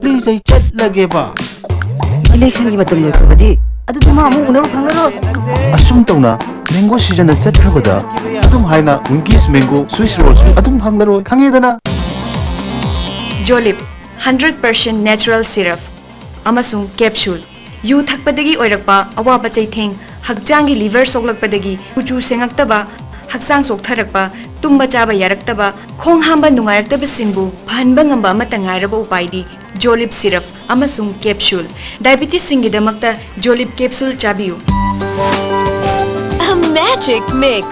ꯄ꯭ꯂꯤꯖ, ꯑꯩ ꯆꯠꯂꯒꯦꯕ꯫ ꯏꯂꯦꯛꯁꯟꯒꯤ ꯃꯇꯝ ꯂꯣꯏꯈ꯭ꯔꯕꯗꯤ ꯑꯗꯨꯗꯤ ꯃꯥ ꯑꯃꯨꯛ ꯎꯅꯕ ꯐꯪꯂꯔꯣꯏ꯫ ꯑꯁꯨꯝ ꯇꯧꯅ ꯃꯦꯡꯒꯣ ꯁꯤꯖꯟꯅ ꯆꯠꯈ꯭ꯔꯕꯗ ꯑꯗꯨꯝ ꯍꯥꯏꯅ ꯋꯤꯡꯀꯤꯁ ꯃꯦꯡꯒꯣ ꯁ꯭ꯋꯤꯁ ꯔꯣꯜꯁꯨ ꯑꯗꯨꯝ ꯐꯪꯂꯔꯣꯏ, ꯈꯪꯉꯦꯗꯅ꯫ ꯖꯣꯂꯤꯞ, ꯍꯟꯗ꯭ꯔꯦꯠ ꯄꯥꯔꯁꯦꯟ ꯅꯦꯆꯔꯦꯜ ꯁꯤꯔꯞ ꯑꯃꯁꯨꯡ ꯀꯦꯞꯁꯨꯜ꯫ ꯌꯨ ꯊꯛꯄꯗꯒꯤ ꯑꯣꯏꯔꯛꯄ ꯑꯋꯥꯕ ꯆꯩꯊꯦꯡ, ꯍꯛꯆꯥꯡꯒꯤ ꯂꯤꯚꯔ ꯁꯣꯛꯂꯛꯄꯗꯒꯤ ꯀꯨꯆꯨ ꯁꯦꯡꯉꯛꯇꯕ, ꯍꯛꯆꯥꯡ ꯆꯣꯛꯊꯔꯛꯄ, ꯇꯨꯝꯕ ꯆꯥꯕ ꯌꯥꯔꯛꯇꯕ, ꯈꯣꯡ ꯍꯥꯝꯕ ꯅꯨꯡꯉꯥꯏꯔꯛꯇꯕꯁꯤꯡꯕꯨ ꯐꯍꯟꯕ ꯉꯝꯕ ꯑꯃꯠꯇ ꯉꯥꯏꯔꯕ ꯎꯄꯥꯏꯗꯤ ꯖꯣꯂꯤꯞ ꯁꯤꯔꯞ ꯑꯃꯁꯨꯡ ꯀꯦꯞꯁꯨꯜ꯫ ꯗꯥꯏꯕꯤꯇꯤꯁꯁꯤꯡꯒꯤꯗꯃꯛꯇ ꯖꯣꯂꯤꯞ ꯀꯦꯞꯁꯨꯜ ꯆꯥꯕꯤꯌꯨ꯫ A magic mix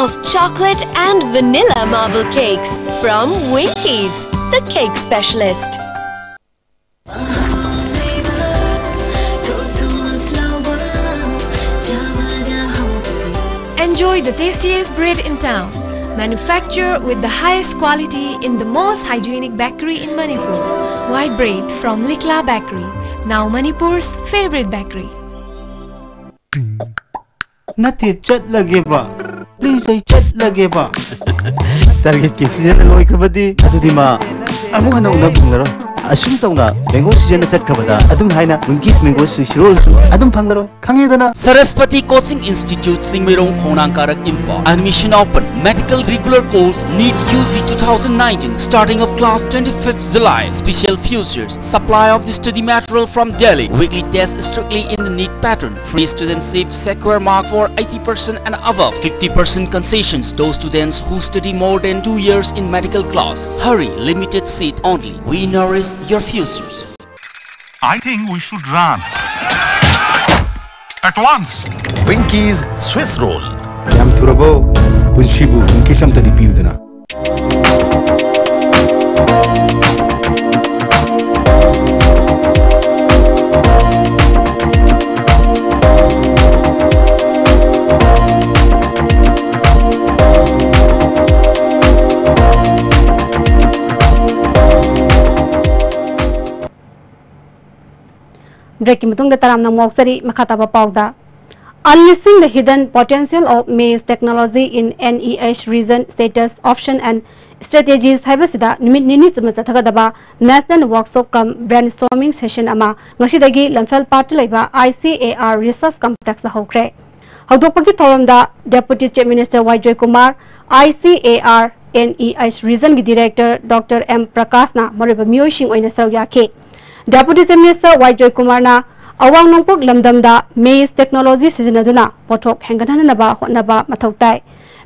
of chocolate and vanilla marble cakes from Winkies, the cake specialist. Enjoy the tastiest bread in town. Manufactured with the highest quality in the most hygienic bakery in Manipur. White bread from Likla Bakery, now Manipur's favorite bakery. ꯅꯠꯇꯦ, ꯆꯠꯂꯒꯦꯕ꯫ Please, ꯑꯩ ꯆꯠꯂꯒꯦꯕ꯫ ꯇꯥꯔꯒꯦꯠꯀꯤ season ꯂꯣꯏꯈ꯭ꯔꯕꯗꯤ ꯑꯗꯨꯗꯤ ꯃꯥ ꯑꯃꯨꯛ ꯍꯟꯅ ꯎꯅꯕ ꯐꯪꯂꯔꯣꯏ꯫ ꯑꯁꯨꯝ ꯇꯧꯅ mango ꯁꯤꯖꯟꯅ ꯆꯠꯈ꯭ꯔꯕꯗ ꯑꯗꯨꯝ ꯍꯥꯏꯅ ꯋꯤꯡꯀꯤꯁ ꯃꯦꯡꯒꯣ ꯁ꯭ꯋꯤꯁ ꯔꯣꯜꯁꯨ ꯑꯗꯨꯝ ꯐꯪꯂꯔꯣꯏ, ꯈꯪꯉꯦꯗꯅ꯫ Saraswati Coaching Institute, ꯁꯤꯡꯃꯩꯔꯣꯡ, ꯈꯣꯡꯅꯥꯡ ꯀꯥꯔꯛ, Imphal. Admission open. Medical regular course, NEET U G two thousand nineteen. Starting of class twenty-fifth July. Special features: supply of the study material from Delhi. Weekly test strictly in the NEET pattern. Free student seat secure mark for eighty percent and above. Fifty percent concessions. Those students who study more than two years in medical class. Hurry, limited seat only. We nourish your futures. I think we should run. At once. Winkies Swiss Roll. ꯌꯥꯝ ꯊꯨꯔꯕꯣ? ꯄꯨꯟꯁꯤꯕꯨ ꯋꯤꯡꯀꯤꯁ ꯑꯝꯇꯗꯤ ꯄꯤꯌꯨꯗꯅ꯫ ꯕ꯭ꯔꯦꯛꯀꯤ ꯃꯇꯨꯡꯗ ꯇꯔꯥꯝꯅ ꯑꯃꯨꯛ ꯑꯣꯛꯆꯔꯤ꯫ ꯃꯈꯥ ꯇꯥꯕ ꯄꯥꯎꯗ, Unleashing the Hidden Potential of Maize Technology in N E H Region, Status, Option and Strategies ꯍꯥꯏꯕꯁꯤꯗ ꯅꯨꯃꯤꯠ ꯅꯤꯅꯤ ꯆꯨꯞꯅ ꯆꯠꯊꯒꯗꯕ National Workshop cum Brainstorming Session ꯑꯃ ꯉꯁꯤꯗꯒꯤ ꯂꯝꯐꯦꯜ ꯄꯥꯠꯇ ꯂꯩꯕ I C A R Research Complexꯇ ꯍꯧꯈ꯭ꯔꯦ꯫ ꯍꯧꯗꯣꯛꯄꯒꯤ ꯊꯧꯔꯝꯗ Deputy Chief Minister Y Joykumar, I C A R N E H Regionꯒꯤ Director Doctor M ꯄ꯭ꯔꯀꯥꯁꯅ ꯃꯔꯨꯑꯣꯏꯕ ꯃꯤꯑꯣꯏꯁꯤꯡ ꯑꯣꯏꯅ ꯁꯔꯨꯛ ꯌꯥꯈꯤ꯫ Deputy Chief Minister ꯋꯥꯏ ꯖꯣꯏꯀꯨꯃꯥꯔꯅ ꯑꯋꯥꯡ ꯅꯣꯡꯄꯣꯛ ꯂꯝꯗꯝꯗ maize technology ꯁꯤꯖꯤꯟꯅꯗꯨꯅ ꯄꯣꯠꯊꯣꯛ ꯍꯦꯟꯒꯠꯍꯟꯅꯕ ꯍꯣꯠꯅꯕ ꯃꯊꯧ ꯇꯥꯏ꯫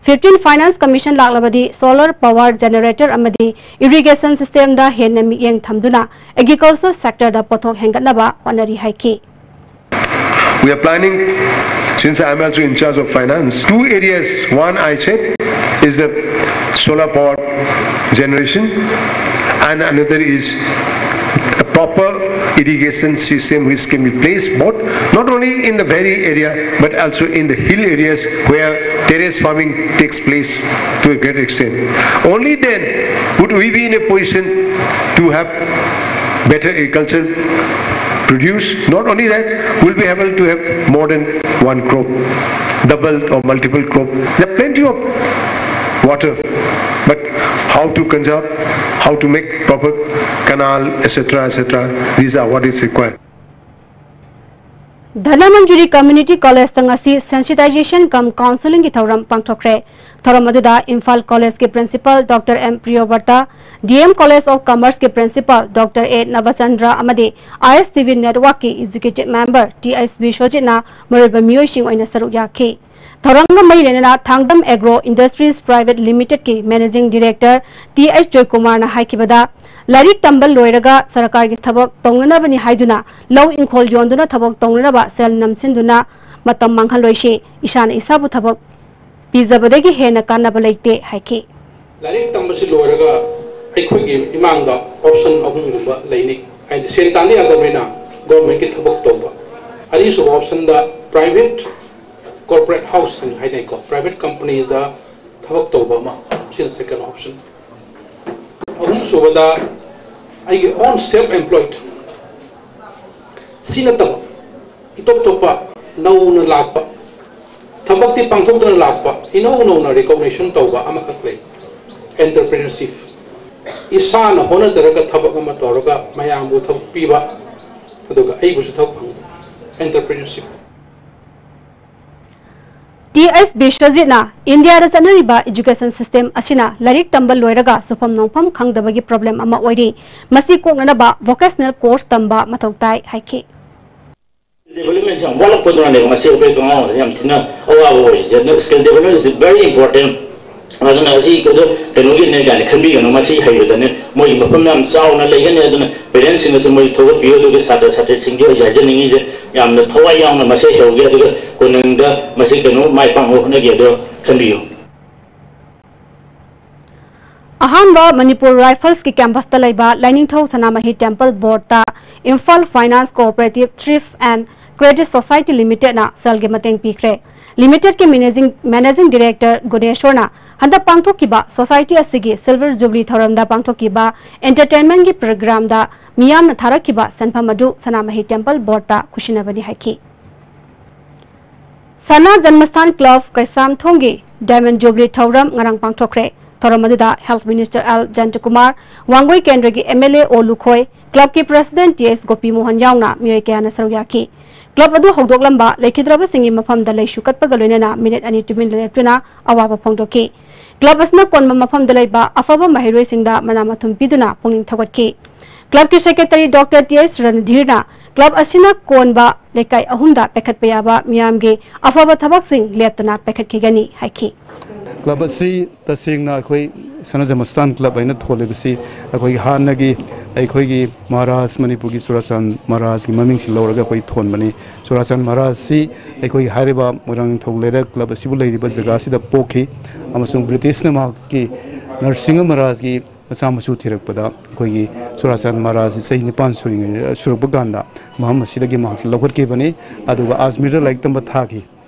Fifteen Finance Commission ꯂꯥꯛꯂꯕꯗꯤ solar power generator ꯑꯃꯗꯤ irrigation systemꯗ ꯍꯦꯟꯅ ꯃꯤꯠꯌꯦꯡ ꯊꯝꯗꯨꯅ agriculture sectorꯗ ꯄꯣꯠꯊꯣꯛ ꯍꯦꯟꯒꯠꯅꯕ ꯍꯣꯠꯅꯔꯤ ꯍꯥꯏꯈꯤ꯫ We are planning, since I am also in charge of finance, two areas. One, I said, is the solar power generation, and another is a proper irrigation system which can be placed both not only in the valley area but also in the hill areas where terrace farming takes place to a great extent. Only then would we be in a position to have better agriculture produce. Not only that, we'll be able to have more than one crop, double or multiple crop. There are plenty of water, but how to conserve, how to make proper canal, et cetera, et cetera. These are what is required. Dhanamanjuri Community Collegeꯇ ꯉꯁꯤ Sensitization cum Counselingꯒꯤ ꯊꯧꯔꯝ ꯄꯥꯡꯊꯣꯛꯈ꯭ꯔꯦ꯫ ꯊꯧꯔꯝ ꯑꯗꯨꯗ Imphal Collegeꯀꯤ Principal Doctor M ꯄ꯭ꯔꯤꯌꯣꯕ꯭ꯔꯇ, D M College of Commerceꯀꯤ Principal Doctor A ꯅꯕꯆꯟꯗ꯭ꯔ ꯑꯃꯗꯤ I S T V Networkꯀꯤ Executive Member T S ꯕꯤꯁ꯭ꯋꯖꯤꯠꯅ ꯃꯔꯨꯑꯣꯏꯕ ꯃꯤꯑꯣꯏꯁꯤꯡ ꯑꯣꯏꯅ ꯁꯔꯨꯛ ꯌꯥꯈꯤ꯫ ꯊꯧꯔꯝꯒ ꯃꯔꯤ ꯂꯩꯅꯅ Thangjam Agro Industries Private Limitedꯀꯤ Managing Director T H ꯖꯣꯏꯀꯨꯃꯥꯔꯅ ꯍꯥꯏꯈꯤꯕꯗ, ꯂꯥꯏꯔꯤꯛ ꯇꯝꯕ ꯂꯣꯏꯔꯒ ꯁꯔꯀꯥꯔꯒꯤ ꯊꯕꯛ ꯇꯧꯅꯅꯕꯅꯤ ꯍꯥꯏꯗꯨꯅ ꯂꯧ ꯏꯪꯈꯣꯜ ꯌꯣꯟꯗꯨꯅ ꯊꯕꯛ ꯇꯧꯅꯅꯕ ꯁꯦꯜ ꯅꯝꯁꯤꯟꯗꯨꯅ ꯃꯇꯝ ꯃꯥꯡꯍꯜꯂꯣꯏꯁꯤ, ꯏꯁꯥꯅ ꯏꯁꯥꯕꯨ ꯊꯕꯛ ꯄꯤꯖꯕꯗꯒꯤ ꯍꯦꯟꯅ ꯀꯥꯟꯅꯕ ꯂꯩꯇꯦ ꯍꯥꯏꯈꯤ꯫ ꯂꯥꯏꯔꯤꯛ ꯇꯝꯕꯁꯤ ꯂꯣꯏꯔꯒ ꯑꯩꯈꯣꯏꯒꯤ ꯏꯃꯥꯡꯗ option ꯑꯍꯨꯝꯒꯨꯝꯕ ꯂꯩꯅꯤ꯫ ꯍꯥꯏꯗꯤ ꯁꯦꯟ ꯇꯥꯟꯗ ꯌꯥꯗꯕꯅꯤꯅ governmentꯀꯤ ꯊꯕꯛ ꯇꯧꯕ꯫ ꯑꯅꯤꯁꯨꯕ optionꯗ private corporate house ꯍꯥꯏꯅ ꯍꯥꯏꯅꯩꯀꯣ, private companiesꯗ ꯊꯕꯛ ꯇꯧꯕ ꯑꯃ, ꯁꯤꯅ second option꯫ ꯑꯍꯨꯝꯁꯨꯕꯗ ꯑꯩꯒꯤ own self employed, ꯁꯤ ꯅꯠꯇꯕ ꯏꯇꯣꯞ ꯇꯣꯞꯄ ꯅꯧꯅ ꯂꯥꯛꯄ ꯊꯕꯛꯇꯤ ꯄꯥꯡꯊꯣꯛꯇꯨꯅ ꯂꯥꯛꯄ, ꯏꯅꯧ ꯅꯧꯅ ꯔꯤꯀꯣꯛꯅꯤꯁꯟ ꯇꯧꯕ ꯑꯃꯈꯛ ꯂꯩ, ꯑꯦꯟꯇꯔꯄ꯭ꯔꯤꯅꯔꯁꯤꯞ꯫ ꯏꯁꯥꯅ ꯍꯣꯠꯅꯖꯔꯒ ꯊꯕꯛ ꯑꯃ ꯇꯧꯔꯒ ꯃꯌꯥꯝꯕꯨ ꯊꯕꯛ ꯄꯤꯕ, ꯑꯗꯨꯒ ꯑꯩꯕꯨꯁꯨ ꯊꯕꯛ ꯐꯪꯕ, ꯑꯦꯟꯇꯔꯄ꯭ꯔꯤꯅꯔꯁꯤꯞ꯫ ꯇꯤ ꯑꯩꯆ ꯕꯤꯁ꯭ꯋꯖꯤꯠꯅ ꯏꯟꯗꯤꯌꯥꯗ ꯆꯠꯅꯔꯤꯕ ꯏꯖꯨꯀꯦꯁꯟ ꯁꯤꯁꯇꯦꯝ ꯑꯁꯤꯅ ꯂꯥꯏꯔꯤꯛ ꯇꯝꯕ ꯂꯣꯏꯔꯒ ꯁꯨꯐꯝ ꯅꯣꯝꯐꯝ ꯈꯪꯗꯕꯒꯤ ꯄ꯭ꯔꯣꯕ꯭ꯂꯦꯝ ꯑꯃ ꯑꯣꯏꯔꯤ꯫ ꯃꯁꯤ ꯀꯣꯛꯅꯅꯕ ꯚꯣꯀꯦꯁꯅꯦꯜ ꯀꯣꯔꯁ ꯇꯝꯕ ꯃꯊꯧ ꯇꯥꯏ ꯍꯥꯏꯈꯤ꯫ ꯗꯤꯕꯦꯂꯞꯃꯦꯟꯁꯦ ꯌꯥꯝ ꯋꯥꯠꯂꯛꯄꯗꯨꯅꯅꯦꯕ ꯃꯁꯤ ꯑꯩꯈꯣꯏ ꯀꯪꯂꯥ ꯌꯥꯝ ꯊꯤꯅ ꯑꯋꯥꯕ ꯑꯣꯏꯔꯤꯁꯦ꯫ ꯑꯗꯨꯅ skill development is very important꯫ ꯑꯗꯨꯅ ꯑꯁꯤ ꯀꯩꯅꯣꯒꯤꯅꯦ ꯀꯥꯏꯅ ꯈꯟꯕꯤꯒꯅꯨ, ꯃꯁꯤ ꯍꯩꯕꯗꯅꯦ ꯃꯣꯏꯒꯤ ꯃꯐꯝ ꯌꯥꯝ ꯆꯥꯎꯅ ꯂꯩꯒꯅꯤ꯫ ꯑꯗꯨꯅ ꯄꯦꯔꯦꯟꯁꯁꯤꯡꯅꯁꯨ ꯃꯣꯏ ꯊꯧꯒꯠꯄꯤꯌꯨ, ꯑꯗꯨꯒ ꯁꯥꯇ꯭ꯔ ꯁꯥꯇ꯭ꯔꯤꯁꯤꯡꯁꯨ ꯑꯩꯁꯦ ꯍꯥꯏꯖꯅꯤꯡꯉꯤꯁꯦ ꯌꯥꯝꯅ ꯊꯋꯥꯏ ꯌꯥꯎꯅ ꯃꯁꯤ ꯍꯩꯍꯧꯒꯦ, ꯑꯗꯨꯒ ꯀꯣꯅꯨꯡꯗ ꯃꯁꯤ ꯀꯩꯅꯣ ꯃꯥꯏ ꯄꯥꯛꯅꯕ ꯍꯣꯠꯅꯒꯦ ꯑꯗꯣ ꯈꯟꯕꯤꯌꯨ꯫ ꯑꯍꯥꯟꯕ ꯃꯅꯤꯄꯨꯔ ꯔꯥꯏꯐꯜꯁꯀꯤ ꯀꯦꯝꯄꯁꯇ ꯂꯩꯕ ꯂꯥꯏꯅꯤꯡꯊꯧ ꯁꯅꯥꯃꯍꯤ ꯇꯦꯝꯄꯜ ꯕꯣꯔꯗꯇ Imphal finance cooperative thrift and credit society ꯂꯤꯃꯤꯇꯦꯗꯅ ꯁꯦꯜꯒꯤ ꯃꯇꯦꯡ ꯄꯤꯈ꯭ꯔꯦ꯫ ꯂꯤꯃꯤꯇꯦꯗꯀꯤ ꯃꯦꯅꯦꯖꯤꯡ ꯃꯦꯅꯦꯖꯤꯡ ꯗꯤꯔꯦꯛꯇꯔ ꯒꯨꯅꯦꯁꯣꯔꯅ ꯍꯟꯗꯛ ꯄꯥꯡꯊꯣꯛꯈꯤꯕ ꯁꯣꯁꯥꯏꯇꯤ ꯑꯁꯤꯒꯤ ꯁꯤꯜꯚꯔ ꯖꯨꯕꯂꯤ ꯊꯧꯔꯝꯗ ꯄꯥꯡꯊꯣꯛꯈꯤꯕ ꯑꯦꯟꯇꯔꯇꯦꯟꯃꯦꯟꯒꯤ ꯄ꯭ꯔꯣꯒ꯭ꯔꯥꯝꯗ ꯃꯤꯌꯥꯝꯅ ꯊꯥꯔꯛꯈꯤꯕ ꯁꯦꯟꯐꯝ ꯑꯗꯨ ꯁꯅꯥꯃꯍꯤ ꯇꯦꯝꯄꯜ ꯕꯣꯔꯗꯇ ꯈꯨꯠꯁꯤꯟꯅꯕꯅꯤ ꯍꯥꯏꯈꯤ꯫ ꯁꯅꯥ ꯖꯟꯃꯁꯊꯥꯟ ꯀ꯭ꯂꯕ ꯀꯩꯁꯥꯝꯊꯣꯡꯒꯤ ꯗꯥꯏꯃꯟ ꯖꯨꯕꯂꯤ ꯊꯧꯔꯝ ꯉꯔꯥꯡ ꯄꯥꯡꯊꯣꯛꯈ꯭ꯔꯦ꯫ ꯊꯧꯔꯝ ꯑꯗꯨꯗ ꯍꯦꯜꯊ ꯃꯤꯅꯤꯁꯇꯔ ꯑꯦꯜ ꯖꯌꯟꯇꯀꯨꯃꯥꯔ, ꯋꯥꯡꯒꯣꯏ ꯀꯦꯟꯗ꯭ꯔꯒꯤ ꯑꯦꯝ ꯑꯦꯜ ꯑꯦ ꯑꯣ ꯂꯨꯈꯣꯏ, ꯀ꯭ꯂꯕꯀꯤ ꯄ꯭ꯔꯦꯁꯤꯗꯦꯟꯠ ꯇꯤ ꯑꯦꯁ ꯒꯣꯄꯤ ꯃꯣꯍꯟ ꯌꯥꯎꯅ ꯃꯤꯑꯣꯏ ꯀꯌꯥꯅ ꯁꯔꯨꯛ ꯌꯥꯈꯤ꯫ ꯀ꯭ꯂꯕ ꯑꯗꯨ ꯍꯧꯗꯣꯛꯂꯝꯕ ꯂꯩꯈꯤꯗ꯭ꯔꯕꯁꯤꯡꯒꯤ ꯃꯐꯝꯗ ꯂꯩꯁꯨ ꯀꯠꯄꯒ ꯂꯣꯏꯅꯅ ꯃꯤꯅꯤꯠ ꯑꯅꯤ ꯇꯨꯃꯤꯟ ꯂꯩꯔꯛꯇꯨꯅ ꯑꯋꯥꯕ ꯐꯣꯡꯗꯣꯛꯈꯤ꯫ ꯀ꯭ꯂꯕ ꯑꯁꯤꯅ ꯀꯣꯟꯕ ꯃꯐꯝꯗ ꯂꯩꯕ ꯑꯐꯕ ꯃꯍꯩꯔꯣꯏꯁꯤꯡꯗ ꯃꯅꯥ ꯃꯊꯨꯝ ꯄꯤꯗꯨꯅ ꯄꯨꯛꯅꯤꯡ ꯊꯧꯒꯠꯈꯤ꯫ ꯀ꯭ꯂꯕꯀꯤ ꯁꯦꯀ꯭ꯔꯦꯇꯔꯤ ꯗꯣꯛꯇꯔ ꯇꯤ ꯑꯩꯆ ꯔꯟꯙꯤꯔꯅ ꯀ꯭ꯂꯕ ꯑꯁꯤꯅ ꯀꯣꯟꯕ ꯂꯩꯀꯥꯏ ꯑꯍꯨꯝꯗ ꯄꯥꯏꯈꯠꯄ ꯌꯥꯕ ꯃꯤꯌꯥꯝꯒꯤ ꯑꯐꯕ ꯊꯕꯛꯁꯤꯡ ꯂꯦꯞꯇꯅ ꯄꯥꯏꯈꯠꯈꯤꯒꯅꯤ ꯍꯥꯏꯈꯤ꯫ ꯀ꯭ꯂꯕ ꯑꯁꯤ ꯇꯁꯦꯡꯅ ꯑꯩꯈꯣꯏ ꯁꯅꯥ ꯖꯃꯁꯇꯥꯟ ꯀ꯭ꯂꯕ ꯍꯥꯏꯅ ꯊꯣꯜꯂꯤꯕꯁꯤ ꯑꯩꯈꯣꯏꯒꯤ ꯍꯥꯟꯅꯒꯤ ꯑꯩꯈꯣꯏꯒꯤ ꯃꯍꯥꯔꯥꯖ, ꯃꯅꯤꯄꯨꯔꯒꯤ ꯆꯨꯔꯥꯆꯥꯟ ꯃꯍꯥꯔꯥꯖꯀꯤ ꯃꯃꯤꯡꯁꯤ ꯂꯧꯔꯒ ꯑꯩꯈꯣꯏ ꯊꯣꯟꯕꯅꯤ꯫ ꯆꯨꯔꯥꯆꯥꯟ ꯃꯍꯥꯔꯥꯖꯁꯤ ꯑꯩꯈꯣꯏꯒꯤ ꯍꯥꯏꯔꯤꯕ ꯃꯣꯏꯔꯥꯡ ꯅꯤꯡꯊꯧ ꯂꯩꯔꯛ ꯀ꯭ꯂꯕ ꯑꯁꯤꯕꯨ ꯂꯩꯔꯤꯕ ꯖꯒꯥꯁꯤꯗ ꯄꯣꯛꯈꯤ ꯑꯃꯁꯨꯡ ꯕ꯭ꯔꯤꯇꯤꯁꯅ ꯃꯍꯥꯛꯀꯤ ꯅꯔꯁꯤꯡꯍ ꯃꯍꯥꯔꯥꯖꯀꯤ ꯃꯆꯥ ꯃꯁꯨ ꯊꯤꯔꯛꯄꯗ ꯑꯩꯈꯣꯏꯒꯤ ꯆꯨꯔꯥꯆꯥꯟ ꯃꯍꯥꯔꯥꯖꯁꯤ ꯆꯍꯤ ꯅꯤꯄꯥꯟ ꯁꯨꯔꯤꯉꯩ ꯁꯨꯔꯛꯄ ꯀꯥꯟꯗ ꯃꯐꯝ ꯑꯁꯤꯗꯒꯤ ꯃꯍꯥꯛꯁꯤ ꯂꯧꯈꯠꯈꯤꯕꯅꯤ꯫ ꯑꯗꯨꯒ ꯑꯖꯃꯤꯔꯗ ꯂꯥꯏꯔꯤꯛ ꯇꯝꯕ ꯊꯥꯈꯤ꯫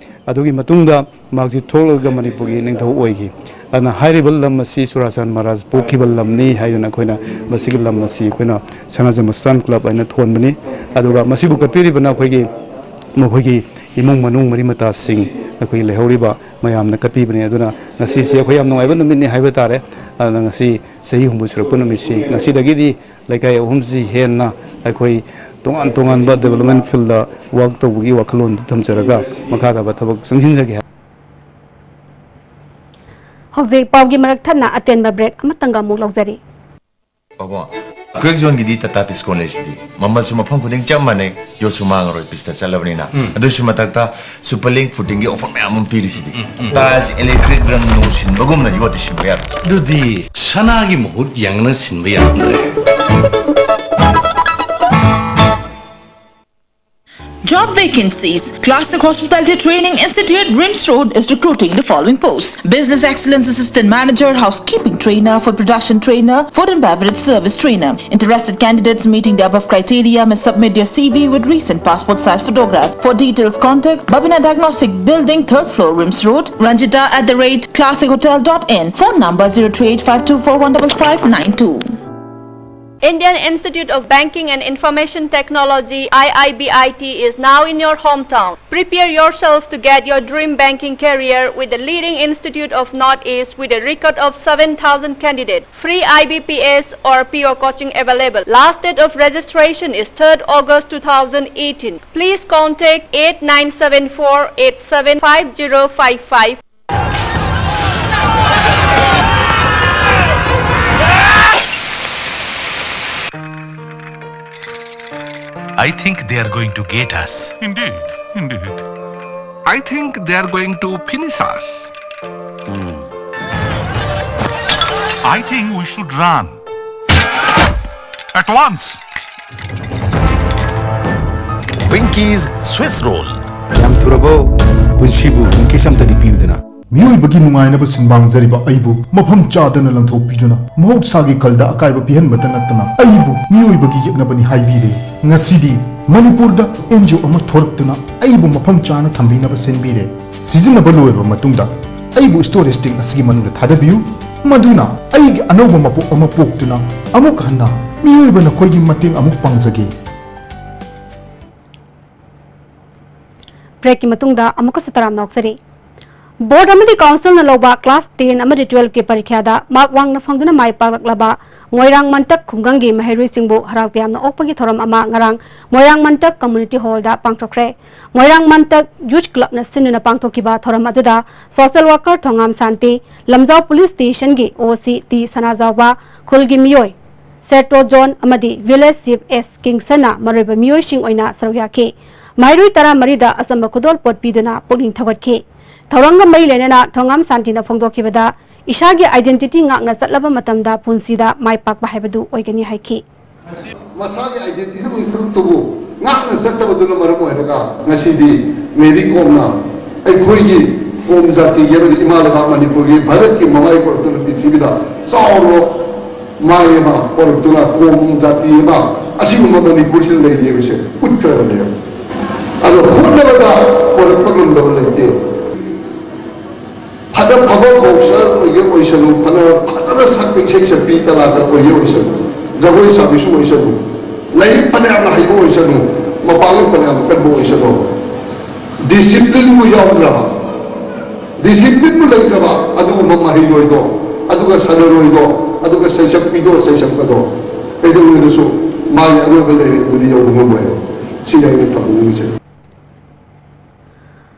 ꯑꯗꯨꯒꯤ ꯃꯇꯨꯡꯗ ꯃꯍꯥꯛꯁꯤ ꯊꯣꯛꯂꯒ ꯃꯅꯤꯄꯨꯔꯒꯤ ꯅꯤꯡꯊꯧ ꯑꯣꯏꯈꯤ꯫ ꯑꯗꯨꯅ ꯍꯥꯏꯔꯤꯕ ꯂꯝ ꯑꯁꯤ ꯆꯨꯔꯥꯆꯥꯟ ꯃꯍꯥꯔꯥꯖ ꯄꯣꯛꯈꯤꯕ ꯂꯝꯅꯤ ꯍꯥꯏꯗꯨꯅ ꯑꯩꯈꯣꯏꯅ ꯃꯁꯤꯒꯤ ꯂꯝ ꯑꯁꯤ ꯑꯩꯈꯣꯏꯅ ꯁꯅꯥ ꯖꯃꯁꯇꯥꯟ ꯀ꯭ꯂꯕ ꯍꯥꯏꯅ ꯊꯣꯟꯕꯅꯤ꯫ ꯑꯗꯨꯒ ꯃꯁꯤꯕꯨ ꯀꯠꯄꯤꯔꯤꯕꯅ ꯑꯩꯈꯣꯏꯒꯤ ꯃꯈꯣꯏꯒꯤ ꯏꯃꯨꯡ ꯃꯅꯨꯡ ꯃꯔꯤ ꯃꯇꯥꯁꯤꯡ ꯑꯩꯈꯣꯏ ꯂꯩꯍꯧꯔꯤꯕ ꯃꯌꯥꯝꯅ ꯀꯠꯄꯤꯕꯅꯤ꯫ ꯑꯗꯨꯅ ꯉꯁꯤꯁꯦ ꯑꯩꯈꯣꯏ ꯌꯥꯝ ꯅꯨꯡꯉꯥꯏꯕ ꯅꯨꯃꯤꯠꯅꯤ ꯍꯥꯏꯕ ꯇꯥꯔꯦ꯫ ꯑꯗꯨꯅ ꯉꯁꯤ ꯆꯍꯤ ꯍꯨꯝꯐꯨ ꯁꯨꯔꯛꯄ ꯅꯨꯃꯤꯠꯁꯤ, ꯉꯁꯤꯗꯒꯤꯗꯤ ꯂꯩꯀꯥꯏ ꯑꯍꯨꯝꯁꯤ ꯍꯦꯟꯅ ꯑꯩꯈꯣꯏ ꯇꯣꯉꯥꯟ ꯇꯣꯉꯥꯟꯕ development field ꯗ work ꯇꯧꯕꯒꯤ ꯋꯥꯈꯜꯂꯣꯟꯗꯨ ꯊꯝꯖꯔꯒ ꯃꯈꯥ ꯇꯥꯕ ꯊꯕꯛ ꯆꯪꯁꯤꯟꯖꯒꯦ ꯍꯥꯏ꯫ ꯍꯧꯖꯤꯛ ꯄꯥꯎꯒꯤ ꯃꯔꯛ ꯊꯠꯅ ꯑꯇꯦꯟꯕ break ꯑꯃꯇꯪꯒ ꯑꯃꯨꯛ ꯂꯧꯖꯔꯤ꯫ ꯄꯥꯕꯨꯡ, Quakezoneꯒꯤꯗꯤ Tata Tiscon ꯂꯩꯁꯤꯗꯤ꯫ ꯃꯃꯜꯁꯨ ꯃꯐꯝ ꯈꯨꯗꯤꯡ ꯆꯞ ꯃꯥꯟꯅꯩ, ꯌꯣꯠꯁꯨ ꯃꯥꯡꯉꯔꯣꯏ, ꯄꯤꯁꯇ ꯆꯠꯂꯕꯅꯤꯅ꯫ ꯑꯗꯨꯁꯨ ꯃꯊꯛꯇ Superlink footingꯒꯤ offer ꯃꯌꯥꯝ ꯑꯃ ꯄꯤꯔꯤꯁꯤꯗꯤ꯫ Tiles, electric, ꯔꯪ ꯅꯨꯡ ꯁꯤꯟꯕꯒꯨꯝꯅ ꯌꯣꯠꯇꯤ ꯁꯤꯟꯕ ꯌꯥꯔꯣꯏ꯫ ꯑꯗꯨꯗꯤ ꯁꯅꯥꯒꯤ ꯃꯍꯨꯠ ꯌꯥꯡꯅ ꯁꯤꯟꯕ ꯌꯥꯗ꯭ꯔꯦ꯫ Job vacancies. Classic Hospitality Training Institute, RIMS Road, is recruiting the following posts: Business Excellence Assistant Manager, Housekeeping Trainer, Food Production Trainer, Food and Beverage Service Trainer. Interested candidates meeting the above criteria may submit their C V with recent passport size photograph. For details, contact Babina Diagnostic Building, third floor, RIMS Road, Ranjita at the rate classic hotel dot in. Phone number zero three eight five two four one double five nine two. Indian Institute of Banking and Information Technology, I I B I T, is now in your hometown. Prepare yourself to get your dream banking career with the leading institute of Northeast with a record of seven thousand candidates. Free I B P S or P O coaching available. Last date of registration is third August two thousand eighteen. Please contact eight nine seven four eight seven five zero five five. I think they are going to get us. Indeed, indeed. I think they are going to finish us. I think we should run. At once. Winky's Swiss Roll. ꯌꯥꯝ ꯊꯨꯔꯕꯣ? ꯄꯨꯟꯁꯤꯕꯨ ꯅꯨꯡꯀꯤꯁ ꯑꯝꯇꯗꯤ ꯄꯤꯌꯨꯗꯅ꯫ ꯃꯤꯑꯣꯏꯕꯒꯤ ꯅꯨꯡꯉꯥꯏꯅꯕ ꯁꯤꯟꯕꯥꯡꯖꯔꯤꯕ ꯑꯩꯕꯨ ꯃꯐꯝ ꯆꯥꯗꯅ ꯂꯪꯊꯣꯛꯄꯤꯗꯨꯅ ꯃꯍꯧꯁꯥꯒꯤ ꯈꯜꯗ ꯑꯀꯥꯏꯕ ꯄꯤꯍꯟꯕꯇ ꯅꯠꯇꯅ ꯑꯩꯕꯨ ꯃꯤꯑꯣꯏꯕꯒꯤ ꯌꯦꯛꯅꯕꯅꯤ ꯍꯥꯏꯕꯤꯔꯦ꯫ ꯉꯁꯤꯗꯤ ꯃꯅꯤꯄꯨꯔꯗ ꯑꯦꯟ ꯖꯤ ꯑꯣ ꯑꯃ ꯊꯣꯔꯛꯇꯨꯅ ꯑꯩꯕꯨ ꯃꯐꯝ ꯆꯥꯅ ꯊꯝꯕꯤꯅꯕ ꯁꯤꯟꯕꯤꯔꯦ꯫ ꯁꯤꯖꯤꯟꯅꯕ ꯂꯣꯏꯔꯕ ꯃꯇꯨꯡꯗ ꯑꯩꯕꯨ ꯁ꯭ꯇꯣꯔꯦꯖ ꯇꯦꯡ ꯑꯁꯤꯒꯤ ꯃꯅꯨꯡꯗ ꯊꯥꯗꯕꯤꯌꯨ, ꯃꯗꯨꯅ ꯑꯩꯒꯤ ꯑꯅꯧꯕ ꯃꯄꯣꯛ ꯑꯃ ꯄꯣꯛꯇꯨꯅ ꯑꯃꯨꯛ ꯍꯟꯅ ꯃꯤꯑꯣꯏꯕ ꯅꯈꯣꯏꯒꯤ ꯃꯇꯦꯡ ꯑꯃꯨꯛ ꯄꯥꯡꯖꯒꯦ꯫ Break ꯀꯤ ꯃꯇꯨꯡꯗ ꯑꯃꯨꯛꯀꯁꯨ ꯇꯔꯥꯝꯅ ꯑꯣꯛꯆꯔꯤ꯫ Board ꯑꯃꯗꯤ Council ꯅ ꯂꯧꯕ class ten ꯑꯃꯗꯤ twelve ꯀꯤ ꯄꯔꯤꯈ꯭ꯌꯥꯗ mark ꯋꯥꯡꯅ ꯐꯪꯗꯨꯅ ꯃꯥꯏ ꯄꯥꯛꯂꯛꯂꯕ ꯃꯣꯏꯔꯥꯡ ꯃꯟꯇꯛ ꯈꯨꯡꯒꯪꯒꯤ ꯃꯍꯩꯔꯣꯏꯁꯤꯡꯕꯨ ꯍꯔꯥꯎ ꯇꯌꯥꯝꯅ ꯑꯣꯛꯄꯒꯤ ꯊꯧꯔꯝ ꯑꯃ ꯉꯔꯥꯡ ꯃꯣꯏꯔꯥꯡ ꯃꯟꯇꯛ Community Hall ꯗ ꯄꯥꯡꯊꯣꯛꯈ꯭ꯔꯦ꯫ ꯃꯣꯏꯔꯥꯡ ꯃꯟꯇꯛ Youth Club ꯅ ꯁꯤꯟꯗꯨꯅ ꯄꯥꯡꯊꯣꯛꯈꯤꯕ ꯊꯧꯔꯝ ꯑꯗꯨꯗ social worker ꯊꯣꯉꯥꯝ ꯁꯥꯟꯇꯤ, ꯂꯝꯖꯥꯎ Police Station ꯒꯤ O C ꯇꯤ ꯁꯅꯥꯖꯥꯎꯕ, ꯈꯨꯜꯒꯤ ꯃꯤꯑꯣꯏ, ꯁꯦꯇ꯭ꯔꯣ ꯖꯣꯟ ꯑꯃꯗꯤ Village Chief ꯑꯦꯁ ꯀꯤꯡꯁꯟꯅ ꯃꯔꯨꯑꯣꯏꯕ ꯃꯤꯑꯣꯏꯁꯤꯡ ꯑꯣꯏꯅ ꯁꯔꯨꯛ ꯌꯥꯈꯤ꯫ ꯃꯍꯩꯔꯣꯏ ꯇꯔꯥꯃꯔꯤꯗ ꯑꯆꯝꯕ ꯈꯨꯗꯣꯜꯄꯣꯠ ꯄꯤꯗꯨꯅ ꯄꯨꯛꯅꯤꯡ ꯊꯧꯒꯠꯈꯤ꯫ ꯊꯧꯔꯝꯒ ꯃꯔꯤ ꯂꯩꯅꯅ ꯊꯣꯉꯥꯝ ꯁꯥꯟꯇꯤꯅ ꯐꯣꯡꯗꯣꯛꯈꯤꯕꯗ, ꯏꯁꯥꯒꯤ identity ꯉꯥꯛꯅ ꯆꯠꯂꯕ ꯃꯇꯝꯗ ꯄꯨꯟꯁꯤꯗ ꯃꯥꯏ ꯄꯥꯛꯄ ꯍꯥꯏꯕꯗꯨ ꯑꯣꯏꯒꯅꯤ ꯍꯥꯏꯈꯤ꯫ ꯃꯁꯥꯒꯤ identity ꯗꯨ ꯏꯐꯨꯔꯨꯞꯇꯨꯕꯨ ꯉꯥꯛꯅ ꯆꯠꯆꯕꯗꯨꯅ ꯃꯔꯝ ꯑꯣꯏꯔꯒ ꯉꯁꯤꯗꯤ ꯃꯦꯔꯤ ꯀꯣꯝꯅ ꯑꯩꯈꯣꯏꯒꯤ ꯀꯣꯝ ꯖꯥꯇꯤꯒꯤ ꯑꯃꯗꯤ ꯏꯃꯥ ꯂꯩꯕꯥꯛ ꯃꯅꯤꯄꯨꯔꯒꯤ ꯚꯥꯔꯠꯀꯤ ꯃꯃꯥꯏ ꯄꯨꯔꯛꯇꯨꯅ ꯄ꯭ꯔꯤꯊꯤꯕꯤꯗ ꯆꯥꯎꯔꯕ ꯃꯥꯏ ꯑꯃ ꯄꯨꯔꯛꯇꯨꯅ ꯀꯣꯝ ꯖꯥꯇꯤ ꯑꯃ ꯑꯁꯤꯒꯨꯝꯕ ꯃꯅꯤꯄꯨꯔꯁꯤꯗ ꯂꯩꯔꯤ ꯍꯥꯏꯕꯁꯦ ꯎꯠꯈ꯭ꯔꯕꯅꯦꯕ꯫ ꯑꯗꯣ ꯍꯣꯠꯅꯕꯗ ꯄꯨꯔꯛꯄ ꯉꯝꯗꯕ ꯂꯩꯇꯦ꯫ ꯐꯅ ꯐꯕ boxer ꯑꯣꯏꯒꯦ ꯑꯣꯏꯁꯅꯨ, ꯐꯅ ꯐꯖꯅ ꯁꯛꯄ ꯏꯁꯩ ꯁꯛꯄꯤ ꯀꯂꯥꯀꯥꯔ ꯑꯣꯏꯒꯦ ꯑꯣꯏꯁꯅꯨ, ꯖꯒꯣꯏ ꯁꯥꯕꯤꯁꯨ ꯑꯣꯏꯁꯅꯨ, ꯂꯥꯏꯔꯤꯛ ꯐꯅꯌꯥꯝꯅ ꯍꯩꯕ ꯑꯣꯏꯁꯅꯨ, ꯃꯄꯥꯡꯒꯜ ꯐꯅꯌꯥꯝ ꯀꯟꯕ ꯑꯣꯏꯁꯅꯨ, discipline ꯕꯨ ꯌꯥꯎꯗ꯭ꯔꯕ, discipline ꯕꯨ ꯂꯩꯇ꯭ꯔꯕ ꯑꯗꯨꯒꯨꯝꯕ ꯃꯍꯩꯔꯣꯏꯗꯣ, ꯑꯗꯨꯒ ꯁꯥꯟꯅꯔꯣꯏꯗꯣ, ꯑꯗꯨꯒ ꯁꯩꯁꯛꯄꯤꯗꯣ, ꯁꯩꯁꯛꯄꯗꯣ ꯀꯩꯗꯧꯅꯨꯡꯗꯁꯨ ꯃꯥꯒꯤ ꯑꯔꯣꯏꯕ ꯂꯩꯔꯦ ꯑꯗꯨꯗꯤ ꯌꯧꯕ ꯉꯝꯃꯣꯏ꯫ ꯁꯤꯅꯤ ꯑꯩꯅ ꯊꯝꯖꯅꯤꯡꯉꯤꯁꯦ꯫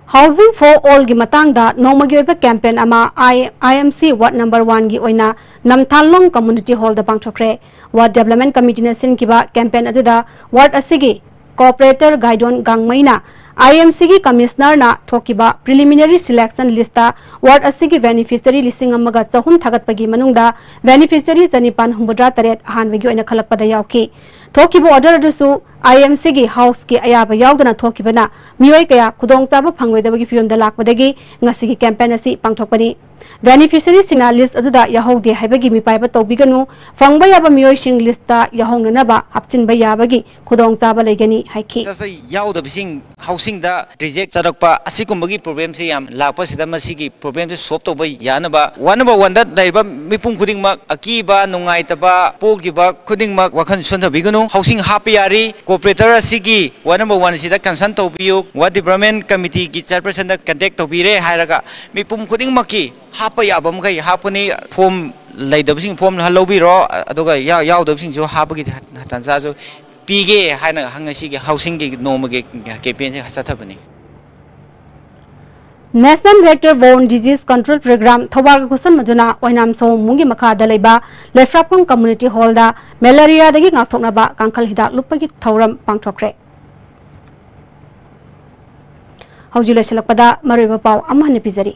Housing for All ꯒꯤ ꯃꯇꯥꯡꯗ ꯅꯣꯡꯃꯒꯤ ꯑꯣꯏꯕ campaign ꯑꯃ I M C ward number one ꯒꯤ ꯑꯣꯏꯅ ꯅꯝꯊꯥꯂꯣꯡ Community Hall ꯗ ꯄꯥꯡꯊꯣꯛꯈ꯭ꯔꯦ꯫ Ward Development Committee ꯅ ꯁꯤꯟꯈꯤꯕ campaign ꯑꯗꯨꯗ ward ꯑꯁꯤꯒꯤ corporator ꯒꯥꯏꯗꯣꯟ ꯒꯥꯡꯃꯩꯅ I M C ꯒꯤ commissioner ꯅ ꯊꯣꯛꯈꯤꯕ preliminary selection list ꯇ ward ꯑꯁꯤꯒꯤ beneficiary ꯂꯤꯁꯤꯡ ꯑꯃꯒ ꯆꯍꯨꯝ ꯊꯥꯒꯠꯄꯒꯤ ꯃꯅꯨꯡꯗ beneficiary ꯆꯅꯤꯄꯥꯟ ꯍꯨꯝꯐꯨꯇꯔꯥ ꯇꯔꯦꯠ ꯑꯍꯥꯟꯕꯒꯤ ꯑꯣꯏꯅ ꯈꯜꯂꯛꯄꯗ ꯌꯥꯎꯈꯤ꯫ ꯊꯣꯛꯈꯤꯕ order ꯑꯗꯨꯁꯨ I M C ꯒꯤ house ꯀꯤ ꯑꯌꯥꯕ ꯌꯥꯎꯗꯅ ꯊꯣꯛꯈꯤꯕꯅ ꯃꯤꯑꯣꯏ ꯀꯌꯥ ꯈꯨꯗꯣꯡꯆꯥꯕ ꯐꯪꯂꯣꯏꯗꯕꯒꯤ ꯐꯤꯕꯝꯗ ꯂꯥꯛꯄꯗꯒꯤ ꯉꯁꯤꯒꯤ campaign ꯑꯁꯤ ꯄꯥꯡꯊꯣꯛꯄꯅꯤ꯫ Beneficiary ꯁꯤꯡꯅ list ꯑꯗꯨꯗ ꯌꯥꯎꯍꯧꯗꯦ ꯍꯥꯏꯕꯒꯤ ꯃꯤꯄꯥꯏꯕ ꯇꯧꯕꯤꯒꯅꯨ, ꯐꯪꯕ ꯌꯥꯕ ꯃꯤꯑꯣꯏꯁꯤꯡ list ꯇ ꯌꯥꯎꯍꯧꯅꯅꯕ ꯍꯥꯞꯆꯤꯟꯕ ꯌꯥꯕꯒꯤ ꯈꯨꯗꯣꯡꯆꯥꯕ ꯂꯩꯒꯅꯤ ꯍꯥꯏꯈꯤ꯫ ꯆꯠꯆ ꯌꯥꯎꯗꯕꯁꯤꯡ housing ꯗ reject ꯆꯠꯂꯛꯄ ꯑꯁꯤꯒꯨꯝꯕꯒꯤ problem ꯁꯤ ꯌꯥꯝ ꯂꯥꯛꯄꯁꯤꯗ ꯃꯁꯤꯒꯤ problem ꯁꯤ solve ꯇꯧꯕ ꯌꯥꯅꯕ ward number one ꯗ ꯂꯩꯔꯤꯕ ꯃꯤꯄꯨꯝ ꯈꯨꯗꯤꯡꯃꯛ ꯑꯀꯤꯕ, ꯅꯨꯡꯉꯥꯏꯇꯕ ꯄꯣꯛꯈꯤꯕ ꯈꯨꯗꯤꯡꯃꯛ ꯋꯥꯈꯜ ꯁꯣꯟꯊꯕꯤꯒꯅꯨ꯫ Housing ꯍꯥꯞꯄ ꯌꯥꯔꯤ꯫ ꯑꯣꯄꯔꯦꯇꯔ ꯑꯁꯤꯒꯤ ꯋꯥꯔꯗ ꯅꯝꯕꯔ ꯋꯥꯟ ꯑꯁꯤꯗ ꯀꯟꯁꯔꯟ ꯇꯧꯕꯤꯌꯨ, ꯋꯥꯔꯗ ꯗꯤꯕ꯭ꯂꯞꯃꯦꯟ ꯀꯃꯤꯇꯤꯒꯤ ꯆꯤꯌꯔꯄꯔꯁꯟꯗ ꯀꯟꯇꯦꯛ ꯇꯧꯕꯤꯔꯦ ꯍꯥꯏꯔꯒ ꯃꯤꯄꯨꯝ ꯈꯨꯗꯤꯡꯃꯛꯀꯤ ꯍꯥꯞꯄ ꯌꯥꯕ ꯃꯈꯩ ꯍꯥꯞꯄꯅꯤ꯫ ꯐꯣꯝ ꯂꯩꯇꯕꯁꯤꯡ ꯐꯣꯝ ꯂꯧꯕꯤꯔꯣ, ꯑꯗꯨꯒ ꯌꯥ-, ꯌꯥꯎꯗꯕꯁꯤꯡꯁꯨ ꯍꯥꯞꯄꯒꯤ ꯇꯥꯟꯖꯥꯁꯨ ꯄꯤꯒꯦ ꯍꯥꯏꯅ ꯉꯁꯤꯒꯤ ꯍꯥꯎꯁꯤꯡꯒꯤ ꯅꯣꯡꯃꯒꯤ ꯀꯦꯝꯄꯦꯟꯁꯦ ꯆꯠꯊꯕꯅꯤ꯫ National Vector Borne Disease Control Program ꯊꯧꯕꯥꯜꯒ ꯈꯨꯠꯁꯝꯅꯗꯨꯅ ꯑꯣꯏꯅꯥꯝ ꯁꯣꯍꯣꯡꯕꯨꯡꯒꯤ ꯃꯈꯥꯗ ꯂꯩꯕ ꯂꯩꯐ꯭ꯔꯥꯛꯄꯝ ꯀꯝꯃ꯭ꯌꯨꯅꯤꯇꯤ ꯍꯣꯜꯗ ꯃꯦꯂꯦꯔꯤꯌꯥꯗꯒꯤ ꯉꯥꯛꯊꯣꯛꯅꯕ ꯀꯥꯡꯈꯜ ꯍꯤꯗꯥꯛ ꯂꯨꯞꯄꯒꯤ ꯊꯧꯔꯝ ꯄꯥꯡꯊꯣꯛꯈ꯭ꯔꯦ꯫ ꯍꯧꯖꯤꯛ ꯂꯣꯏꯁꯤꯜꯂꯛꯄꯗ ꯃꯔꯨꯑꯣꯏꯕ ꯄꯥꯎ ꯑꯃ ꯍꯟꯅ ꯄꯤꯖꯔꯤ꯫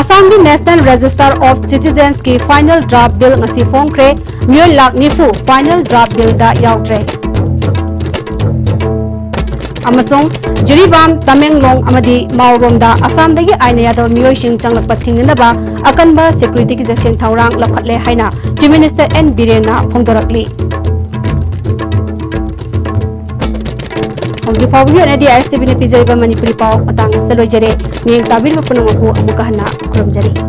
ꯑꯁꯥꯝꯒꯤ National Register of Citizensꯀꯤ final draft bill ꯉꯁꯤ ꯐꯣꯡꯈ꯭ꯔꯦ꯫ ꯃꯤꯑꯣꯏ ꯂꯥꯈ ꯅꯤꯐꯨ final draft billꯗ ꯌꯥꯎꯗ꯭ꯔꯦ꯫ ꯑꯃꯁꯨꯡ ꯖꯤꯔꯤꯕꯥꯝ, ꯇꯃꯦꯡꯂꯣꯡ ꯑꯃꯗꯤ ꯃꯥꯎꯔꯣꯝꯗ ꯑꯁꯥꯝꯗꯒꯤ ꯑꯥꯏꯟ ꯌꯥꯗꯕ ꯃꯤꯑꯣꯏꯁꯤꯡ ꯆꯪꯂꯛꯄ ꯊꯤꯡꯅꯅꯕ ꯑꯀꯟꯕ securityꯒꯤ ꯆꯦꯛꯁꯤꯟ ꯊꯧꯔꯥꯡ ꯂꯧꯈꯠꯂꯦ ꯍꯥꯏꯅ Chief Minister ꯑꯦꯟ ꯕꯤꯔꯦꯟꯅ ꯐꯣꯡꯗꯣꯔꯛꯂꯤ꯫ ꯍꯧꯖꯤꯛ ꯐꯥꯎꯕꯒꯤ ꯑꯣꯏꯅꯗꯤ ISTVꯅ ꯄꯤꯖꯔꯤꯕ ꯃꯅꯤꯄꯨꯔꯤ ꯄꯥꯎ ꯃꯇꯥꯡ ꯑꯁꯤꯗ ꯂꯣꯏꯖꯔꯦ꯫ ꯃꯤꯠꯌꯦꯡ ꯇꯥꯕꯤꯔꯤꯕ ꯄꯨꯝꯅꯃꯛꯄꯨ ꯑꯃꯨꯛꯀ ꯍꯟꯅ ꯈꯨꯔꯨꯝꯖꯔꯤ꯫